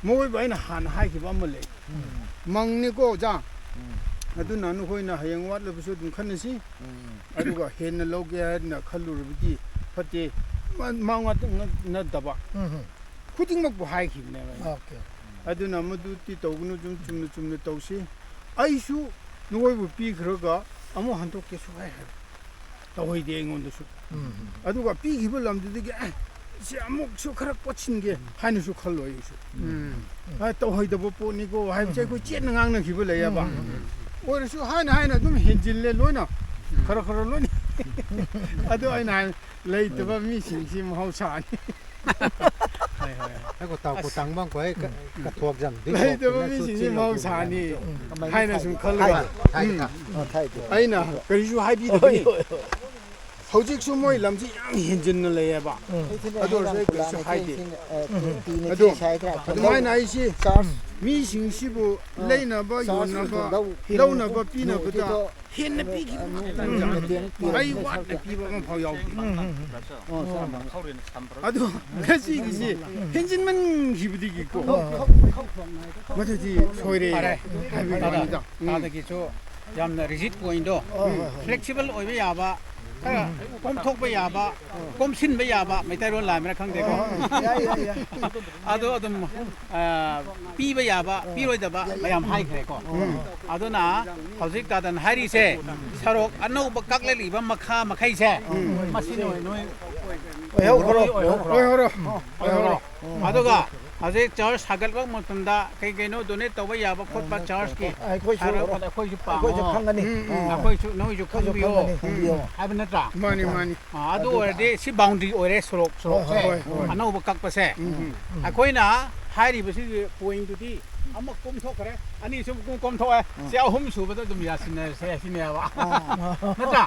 ꯃꯣꯏꯕꯨ ꯑꯩꯅ ꯍꯥꯟꯅ ꯍꯥꯏꯈꯤꯕ ꯑꯃ ꯂꯩ꯫ ꯎꯝ꯫ ꯃꯪꯅꯤꯀꯣ, ꯑꯣꯖꯥ꯫ ꯎꯝ꯫ ꯑꯗꯨꯅ ꯅꯈꯣꯏꯅ ꯍꯌꯦꯡ ꯋꯥꯠꯂꯕꯁꯨ ꯑꯗꯨꯝ ꯈꯟꯅꯁꯤ꯫ ꯎꯝ꯫ ꯑꯗꯨꯒ ꯍꯦꯟꯅ ꯂꯧꯒꯦ ꯍꯥꯏꯅ ꯈꯜꯂꯨꯔꯕꯗꯤ ꯐꯠꯇꯦ꯫ ꯃꯥ, ꯃꯥ ꯉꯥꯛꯇ ꯉ-, ꯅꯠꯇꯕ꯫ ꯎꯝ꯫ ꯈꯨꯗꯤꯡꯃꯛꯄꯨ ꯍꯥꯏꯈꯤꯕꯅꯦꯕ ꯑꯩꯅ꯫ ꯑꯣꯀꯦ꯫ ꯑꯗꯨꯅ ꯃꯗꯨꯗꯤ ꯇꯧꯒꯅꯨ, ꯑꯗꯨꯝ ꯆꯨꯝꯅ ꯆꯨꯝꯅ ꯇꯧꯁꯤ꯫ ꯑꯩꯁꯨ ꯅꯈꯣꯏꯕꯨ ꯄꯤꯈ꯭ꯔꯒ ꯑꯃꯨꯛ ꯍꯟꯗꯣꯛꯀꯦ ꯁꯨꯛꯍꯥꯏ ꯍꯥꯏꯔꯣꯏ꯫ ꯇꯧꯍꯩꯗꯦ ꯑꯩꯉꯣꯟꯗꯁꯨ꯫ ꯎꯝ꯫ ꯑꯗꯨꯒ ꯄꯤꯈꯤꯕ ꯂꯝꯗꯨꯗꯒꯤ, "ꯑꯦ, ꯁꯤ ꯑꯃꯨꯛꯁꯨ ꯈꯔ ꯀꯣꯠꯁꯤꯟꯒꯦ" ꯍꯥꯏꯅꯁꯨ ꯈꯜꯂꯣꯏ ꯑꯩꯁꯨ꯫ ꯎꯝ꯫ "ꯑ, ꯇꯧꯍꯩꯗꯕ ꯄꯣꯠꯅꯤꯀꯣ" ꯍꯥꯏꯕꯁꯦ ꯑꯩꯈꯣꯏ ꯆꯦꯠꯅ ꯉꯥꯡꯅꯈꯤꯕ ꯂꯩꯌꯦꯕ꯫ ꯎꯝ꯫ ꯑꯣꯏꯔꯁꯨ ꯍꯥꯏꯅ ꯍꯥꯏꯅ ꯑꯗꯨꯝ ꯍꯦꯟꯖꯤꯜꯂꯦ ꯂꯣꯏꯅ꯫ ꯎꯝ꯫ ꯈꯔ ꯈꯔ ꯂꯣꯏꯅ꯫ ꯑꯗꯨ ꯑꯩꯅ ꯍꯥꯏ, ꯂꯩꯇꯕ ꯃꯤꯁꯤꯡꯁꯤ ꯃꯍꯧꯁꯥꯅꯤ꯫ ꯍꯣꯏ, ꯍꯣꯏ, ꯍꯣꯏ꯫ ꯑꯩꯈꯣꯏ ꯇꯥꯎ-, ꯑꯁ꯫ ꯀꯣ ꯇꯥꯡꯕ ꯀꯣ ꯑꯩ ꯀ-, ꯎꯝ꯫ ꯀꯊꯣꯛ ꯖꯝ ꯗꯤ ꯂꯩꯇꯕ ꯊꯣꯛꯇꯅ ꯃꯤꯁꯤꯡꯁꯤ ꯆꯦꯜꯂꯛꯇꯅ ꯃꯍꯧꯁꯥꯅꯤ ꯎꯝ꯫ ꯍꯥꯏꯅ ꯁꯨꯝ ꯈꯜꯂꯒ꯫ ꯍꯥꯏ, ꯍꯥꯏ, ꯎꯝ꯫ ꯍꯥꯏ꯫ ꯑꯣ, ꯊꯥꯏ, ꯊꯥꯏ꯫ ꯑꯩꯅ ꯀꯔꯤꯁꯨ ꯍꯥꯏꯕꯤꯗꯕꯅꯤ꯫ ꯍꯣꯏ, ꯍꯣꯏ, ꯍꯣꯏ꯫ ꯍꯧꯖꯤꯛꯁꯨ ꯃꯣꯏ ꯂꯝꯁꯤ ꯌꯥꯝ ꯍꯦꯟꯖꯤꯟꯅ ꯂꯩꯌꯦꯕ꯫ ꯎꯝ꯫ ꯑꯗꯨ ꯑꯣꯏꯔꯁꯨ ꯑꯩ ꯀꯔꯤꯁꯨ ꯍꯥꯏꯗꯦ꯫ ꯎꯝ꯫ ꯑꯗꯣ ꯑꯗꯨꯃꯥꯏꯅ ꯑꯩꯁꯤ ꯆꯥꯔꯖ꯫ ꯃꯤꯁꯤꯡꯁꯤꯕꯨ ꯑꯥ꯫ ꯂꯩꯅꯕ, ꯆꯥꯔꯖ ꯌꯣꯟꯅꯕ, ꯂꯧ-, ꯂꯧꯅꯕ, ꯄꯤꯅꯕꯗ ꯂꯧ-, ꯍꯦꯟꯅ ꯄꯤꯈꯤꯕ ꯎꯝ꯫ ꯉꯥꯛꯇꯅꯤ꯫ ꯎꯝ꯫ ꯑꯩ ꯋꯥꯠꯅ ꯄꯤꯕ ꯑꯃ ꯐꯥꯎ ꯌꯥꯎꯗꯦ꯫ ꯎꯝ, ꯎꯝ, ꯎꯝ꯫ ꯑꯣ, ꯆꯥꯔꯖ꯫ ꯑꯗꯣ ꯉꯁꯤꯒꯤꯁꯤ ꯍꯦꯟꯖꯤꯟꯃꯟꯈꯤꯕꯗꯒꯤꯀꯣ꯫ ꯍꯣꯏ, ꯍꯣꯏ꯫ ꯃꯗꯨꯗꯤ ꯁꯣꯏꯔꯦ ꯐꯔꯦ꯫ ꯍꯥꯏꯕꯒꯤ ꯐꯔꯦ꯫ ꯋꯥꯅꯤꯗ꯫ ꯎꯝ꯫ ꯑꯥꯗꯒꯤꯁꯨ ꯌꯥꯝꯅ ꯔꯤꯖꯤꯠ ꯄꯣꯏꯟꯗꯣ, ꯍꯣꯏ, ꯍꯣꯏ, ꯍꯣꯏ꯫ ꯐ꯭ꯂꯦꯛꯁꯤꯕꯜ ꯑꯣꯏꯕ ꯌꯥꯕ, ꯈꯔ ꯀꯣꯝꯊꯣꯛꯄ ꯌꯥꯕ, ꯀꯣꯝꯁꯤꯟꯕ ꯌꯥꯕ, ꯃꯩꯇꯩꯂꯣꯟ ꯂꯥꯟꯕ꯭ꯔꯥ ꯈꯪꯗꯦꯀꯣ꯫ ꯍꯣꯏ, ꯍꯣꯏ, ꯌꯥꯏ, ꯌꯥꯏ, ꯌꯥꯏ꯫ ꯑꯗꯣ ꯑꯗꯨꯝ, ꯑ, ꯄꯤꯕ ꯌꯥꯕ, ꯄꯤꯔꯣꯏꯗꯕ ꯃꯌꯥꯝ ꯍꯥꯏꯈ꯭ꯔꯦꯀꯣ꯫ ꯎꯝ꯫ ꯑꯗꯨꯅ ꯍꯧꯖꯤꯛ ꯇꯥꯗꯟ ꯍꯥꯏꯔꯤꯁꯦ, ꯁꯔꯣꯛ ꯑꯅꯧꯕ ꯀꯛꯂꯛꯂꯤꯕ ꯃꯈꯥ ꯃꯈꯩꯁꯦ, ꯎꯝ꯫ ꯃꯁꯤ ꯅꯣꯏ, ꯅꯣꯏ ꯑꯣꯏꯍꯧꯈ꯭ꯔꯣ꯫ ꯑꯣꯏꯍꯧꯈ꯭ꯔꯣ꯫ ꯑꯣꯏꯍꯧꯔꯣ꯫ ꯑꯣꯏꯍꯧꯔꯣ꯫ ꯑꯗꯨꯒ ꯍꯧꯖꯤꯛ ꯆꯔꯆ ꯁꯥꯒꯠꯄ ꯃꯇꯝꯗ ꯀꯩ ꯀꯩꯅꯣ ꯗꯣꯅꯦꯠ ꯇꯧꯕ ꯌꯥꯕ ꯈꯣꯠꯄ ꯆꯔꯆꯀꯤ ꯑꯩꯈꯣꯏꯁꯨ, ꯍꯥꯏꯔ-, ꯑꯩꯈꯣꯏꯁꯨ ꯄꯥꯡꯉꯣ꯫ ꯑꯩꯈꯣꯏꯁꯨ ꯈꯪꯒꯅꯤ꯫ ꯎꯝ, ꯎꯝ꯫ ꯑꯩꯈꯣꯏꯁꯨ, ꯅꯣꯏꯁꯨ ꯑꯩꯈꯣꯏꯁꯨ ꯈꯪꯕꯤꯌꯣ꯫ ꯈꯪꯒꯅꯤ, ꯈꯪꯕꯤꯌꯣ꯫ ꯎꯝ꯫ ꯍꯥꯏꯕ ꯅꯠꯇ꯭ꯔꯥ? ꯃꯥꯅꯤ, ꯃꯥꯅꯤ꯫ ꯑꯥ, ꯑꯗꯨ ꯑꯗꯨꯒ ꯑꯣꯏꯔꯗꯤ ꯁꯤ ꯕꯥꯎꯟꯗꯔꯤ ꯑꯣꯏꯔꯦ, ꯁꯣꯔꯣꯛ, ꯁꯣꯔꯣꯛꯁꯦ꯫ ꯍꯣꯏ, ꯍꯣꯏ, ꯍꯣꯏ꯫ ꯑꯅꯧꯕ ꯀꯛꯄꯁꯦ꯫ ꯎꯝ, ꯎꯝ꯫ ꯑꯩꯈꯣꯏꯅ ꯍꯥꯏꯔꯤꯕꯁꯤꯒꯤ ꯄꯣꯏꯟꯗꯨꯗꯤ ꯑꯃ ꯀꯣꯝꯊꯣꯛꯈ꯭ꯔꯦ, ꯑꯅꯤ ꯁꯨꯝ ꯀꯣꯝ ꯀꯣꯝꯊꯣꯛꯑꯦ꯫ ꯎꯝ꯫ ꯁꯤ ꯑꯍꯨꯝ ꯁꯨꯕꯗ ꯑꯗꯨꯝ ꯌꯥꯁꯤꯟꯅꯔꯁꯦ ꯁꯤꯅꯦꯕ꯫ ꯑꯥ꯫ ꯅꯠꯇ꯭ꯔꯥ?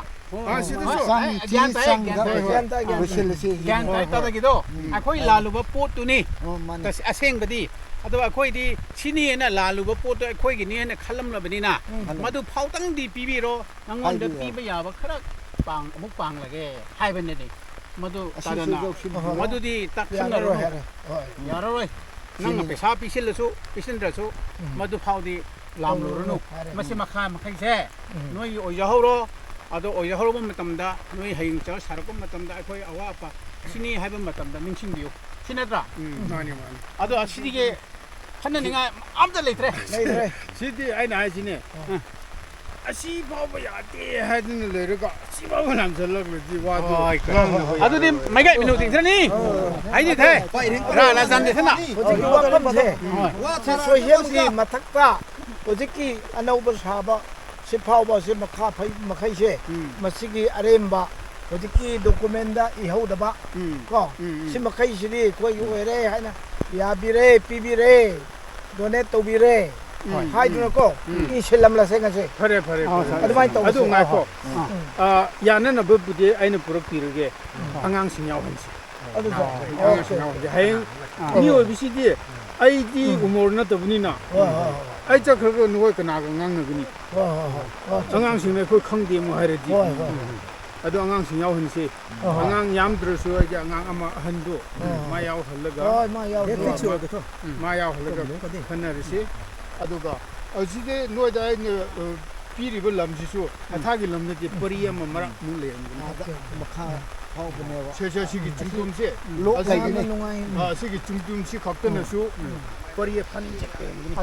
ꯑꯥ, ꯁꯤꯗꯁꯨ꯫ ꯍꯣꯏ, ꯆꯪ-, ꯑꯩ ꯒ꯭ꯌꯥꯟ ꯇꯥꯏ, ꯆꯪꯗ ꯒ꯭ꯌꯥꯟ ꯇꯥꯏ꯫ ꯍꯣꯏ, ꯒ꯭ꯌꯥꯟ ꯇꯥꯏ꯫ ꯂꯣꯏꯁꯤꯜꯂꯁꯤ꯫ ꯒ꯭ꯌꯥꯟ ꯇꯥꯏ, ꯍꯣꯏ, ꯍꯣꯏ꯫ ꯇꯥꯗꯒꯤꯗꯣ ꯎꯝ꯫ ꯑꯩꯈꯣꯏ ꯂꯥꯜꯂꯨꯕ ꯄꯣꯠꯇꯨꯅꯤ꯫ ꯑꯣ, ꯃꯥꯅꯤ꯫ ꯇꯁ-, ꯑꯁꯦꯡꯕꯗꯤ꯫ ꯑꯗꯣ ꯑꯩꯈꯣꯏꯗꯤ ꯁꯤꯅꯤ ꯍꯥꯏꯅ ꯂꯥꯜꯂꯨꯕ ꯄꯣꯠꯇꯣ ꯑꯩꯈꯣꯏꯒꯤꯅꯤ ꯍꯥꯏꯅ ꯈꯜꯂꯝꯂꯕꯅꯤꯅ, ꯎꯝ꯫ ꯃꯗꯨ ꯐꯥꯎꯇꯪꯗꯤ ꯄꯤꯕꯤꯔꯣ, ꯅꯪꯉꯣꯟꯗ ꯍꯥꯏꯕꯤꯌꯣ꯫ ꯄꯤꯕ ꯌꯥꯕ ꯈꯔ ꯄꯥꯡ-, ꯑꯃꯨꯛ ꯄꯥꯡꯂꯒꯦ ꯍꯥꯏꯕꯅꯗꯤ꯫ ꯃꯗꯨ ꯑꯁꯤꯁꯨ ꯇꯥꯗꯅ ꯌꯥꯎꯁꯤꯟꯅꯕ꯫ ꯃꯗꯨꯗꯤ ꯌꯥꯔꯔꯣꯏ ꯇꯥꯛꯁꯟꯅꯔꯨꯅꯨ꯫ ꯍꯥꯏꯔꯦ꯫ ꯍꯣꯏ꯫ ꯌꯥꯔꯔꯣꯏ꯫ ꯅꯪꯅ ꯁꯤꯅꯤ꯫ ꯄꯩꯁꯥ ꯄꯤꯁꯤꯜꯂꯁꯨ, ꯄꯤꯁꯤꯟꯗ꯭ꯔꯁꯨ, ꯎꯝ꯫ ꯃꯗꯨ ꯐꯥꯎꯗꯤ ꯂꯥꯝꯂꯨꯔꯅꯨ꯫ ꯍꯥꯏꯔꯦ꯫ ꯃꯁꯤ ꯃꯈꯥ ꯃꯈꯩꯁꯦ ꯎꯝ꯫ ꯅꯣꯏꯒꯤ ꯑꯣꯏꯖꯍꯧꯔꯣ꯫ ꯑꯗꯣ ꯑꯣꯏꯖꯍꯧꯔꯕ ꯃꯇꯝꯗ ꯅꯣꯏ ꯍꯌꯦꯡ ꯆꯔꯆ ꯁꯥꯔꯛꯄ ꯃꯇꯝꯗ ꯑꯩꯈꯣꯏ ꯑꯋꯥꯠ ꯑꯄꯥ ꯁꯤꯅꯤ ꯍꯥꯏꯕ ꯃꯇꯝꯗ ꯅꯤꯡꯁꯤꯡꯕꯤꯌꯨ꯫ ꯁꯤ ꯅꯠꯇ꯭ꯔꯥ? ꯎꯝ, ꯃꯥꯅꯤ, ꯃꯥꯅꯤ꯫ ꯑꯗꯣ ꯑꯁꯤꯒꯤ ꯈꯟꯅꯅꯤꯡꯉꯥꯏ ꯑꯝꯇ ꯂꯩꯇ꯭ꯔꯦ꯫ ꯂꯩꯇ꯭ꯔꯦ꯫ ꯁꯤꯗꯤ ꯑꯩꯅ ꯍꯥꯏꯁꯤꯅꯦ꯫ ꯑꯥ꯫ ꯑꯁꯤ ꯐꯥꯎꯕ ꯌꯥꯗꯦ ꯍꯥꯏꯗꯨꯅ ꯂꯩꯔꯒ ꯑꯁꯤ ꯐꯥꯎꯕ ꯂꯥꯝꯁꯤꯜꯂꯛꯂꯗꯤ ꯋꯥꯗꯨ ꯍꯣꯏ, ꯉꯥꯡꯅꯕ ꯑꯗꯨꯗꯤ ꯌꯥꯔꯣꯏ꯫ ꯃꯥꯏꯀꯩ ꯃꯤꯅꯧ ꯆꯤꯡꯊ꯭ꯔꯅꯤ꯫ ꯑꯣ꯫ ꯍꯥꯏꯗꯤ ꯊꯦ꯫ ꯄꯥꯏꯔꯤꯡ ꯔꯥ ꯂꯥ ꯆꯥꯟꯗꯦ ꯊꯦꯅ꯫ ꯍꯧꯖꯤꯛꯀꯤ ꯋꯥꯐꯝꯁꯦ ꯍꯣꯏ꯫ ꯁꯤ ꯁꯣꯏꯁꯦꯝꯒꯤ ꯃꯊꯛꯇ ꯍꯧꯖꯤꯛꯀꯤ ꯑꯅꯧꯕ ꯁꯥꯕ ꯁꯤ ꯐꯥꯎꯕ ꯑꯁꯤ ꯃꯈꯥ ꯐꯩ ꯃꯈꯩꯁꯦ ꯎꯝ꯫ ꯃꯁꯤꯒꯤ ꯑꯔꯦꯝꯕ ꯍꯧꯖꯤꯛꯀꯤ ꯗꯣꯀꯨꯃꯦꯟꯗ ꯏꯍꯧꯗꯕ ꯎꯝ꯫ ꯀꯣ ꯎꯝ, ꯎꯝ꯫ ꯁꯤ ꯃꯈꯩꯁꯤꯗꯤ ꯑꯩꯈꯣꯏꯒꯤ ꯑꯣꯏꯔꯦ ꯍꯥꯏꯅ ꯌꯥꯕꯤꯔꯦ, ꯄꯤꯕꯤꯔꯦ, ꯗꯣꯅꯦꯠ ꯇꯧꯕꯤꯔꯦ ꯎꯝ, ꯍꯥꯏꯗꯨꯅꯀꯣ ꯎꯝ, ꯎꯝ꯫ ꯏꯁꯤꯜꯂꯝꯂꯁꯦ ꯉꯁꯤ꯫ ꯐꯔꯦ, ꯐꯔꯦ, ꯑꯥ, ꯐꯔꯦ꯫ ꯁꯥꯔ꯫ ꯑꯗꯨꯃꯥꯏꯅ ꯇꯧꯔꯁꯦ꯫ ꯑꯗꯨ ꯉꯥꯏꯈꯣ꯫ ꯑꯥ꯫ ꯎꯝ꯫ ꯑꯥ, ꯌꯥꯅꯅꯕꯕꯨꯗꯤ ꯑꯩꯅ ꯄꯨꯔꯛꯄꯤꯔꯒꯦ꯫ ꯎꯝ꯫ ꯑꯉꯥꯡꯁꯤꯡ ꯌꯥꯎꯍꯟꯁꯤ꯫ ꯑꯗꯨꯁꯨ꯫ ꯑꯉꯥꯡꯁꯤꯡ ꯑꯣꯀꯦ꯫ ꯌꯥꯎꯍꯟꯁꯤ꯫ ꯍꯌꯦꯡ ꯑꯥ꯫ ꯃꯤ ꯑꯣꯏꯕꯁꯤꯗꯤ ꯑꯩꯗꯤ ꯎꯝ꯫ ꯎꯃꯣꯔ ꯅꯠꯇꯕꯅꯤꯅ ꯍꯣꯏ, ꯍꯣꯏ, ꯍꯣꯏ꯫ ꯑꯩ ꯆꯠꯈ꯭ꯔꯒ ꯅꯈꯣꯏ ꯀꯅꯥꯒ ꯉꯥꯡꯅꯒꯅꯤ? ꯍꯣꯏ, ꯍꯣꯏ, ꯍꯣꯏ꯫ ꯍꯣꯏ, ꯆꯨꯝꯃꯤ꯫ ꯑꯉꯥꯡꯁꯤꯡꯅ ꯑꯩꯈꯣꯏ ꯈꯪꯗꯦ ꯑꯃꯨꯛ ꯍꯥꯏꯔꯗꯤ꯫ ꯍꯣꯏ, ꯍꯣꯏ, ꯍꯣꯏ꯫ ꯑꯗꯣ ꯑꯉꯥꯡꯁꯤꯡ ꯌꯥꯎꯍꯟꯁꯤ꯫ ꯍꯣꯏ, ꯍꯣꯏ꯫ ꯑꯉꯥꯡ ꯌꯥꯝꯗ꯭ꯔꯁꯨ ꯑꯩꯒꯤ ꯑꯉꯥꯡ ꯑꯃ ꯑꯍꯟꯗꯣ ꯍꯣꯏ, ꯍꯣꯏ꯫ ꯃꯥ ꯌꯥꯎꯍꯜꯂꯒ ꯍꯣꯏ, ꯃꯥ ꯌꯥꯎꯍꯜꯂꯒ꯫ ꯗꯦꯠ ꯐꯤꯛꯁ ꯑꯣꯏꯔꯒ ꯊꯣ꯫ ꯎꯝ, ꯃꯥ ꯌꯥꯎꯍꯜꯂꯒ ꯀꯩꯅꯣ ꯀꯗꯤ? ꯈꯟꯅꯔꯁꯤ꯫ ꯑꯗꯨꯒ ꯍꯧꯖꯤꯛꯇꯤ ꯅꯣꯏꯗ ꯑꯩꯅ, ꯑ, ꯄꯤꯔꯤꯕ ꯂꯝꯁꯤꯁꯨ ꯎꯝ꯫ ꯃꯊꯥꯒꯤ ꯂꯝ ꯅꯠꯇꯦ, ꯄꯔꯤ ꯑꯃ ꯃꯔꯛꯃꯨꯛ ꯂꯩꯔꯝꯒꯅꯤ꯫ ꯑꯥꯗ ꯃꯈꯥ ꯐꯥꯎꯕꯅꯦꯕ꯫ ꯁꯦ, ꯁꯦ, ꯁꯤꯒꯤ ꯆꯤꯡꯗꯣꯟꯁꯦ, ꯂꯣꯛ ꯑꯁꯤꯒꯤ, ꯂꯩꯒꯅꯤ꯫ ꯌꯥꯝꯅ ꯅꯨꯡꯉꯥꯏ꯫ ꯑ, ꯁꯤꯒꯤ ꯆꯤꯡꯗꯣꯟꯁꯤ ꯈꯛꯇꯅꯁꯨ ꯎꯝ꯫ ꯄꯔꯤ ꯐꯟ ꯆꯠꯄ ꯑꯣꯏꯔꯝꯒꯅꯤ꯫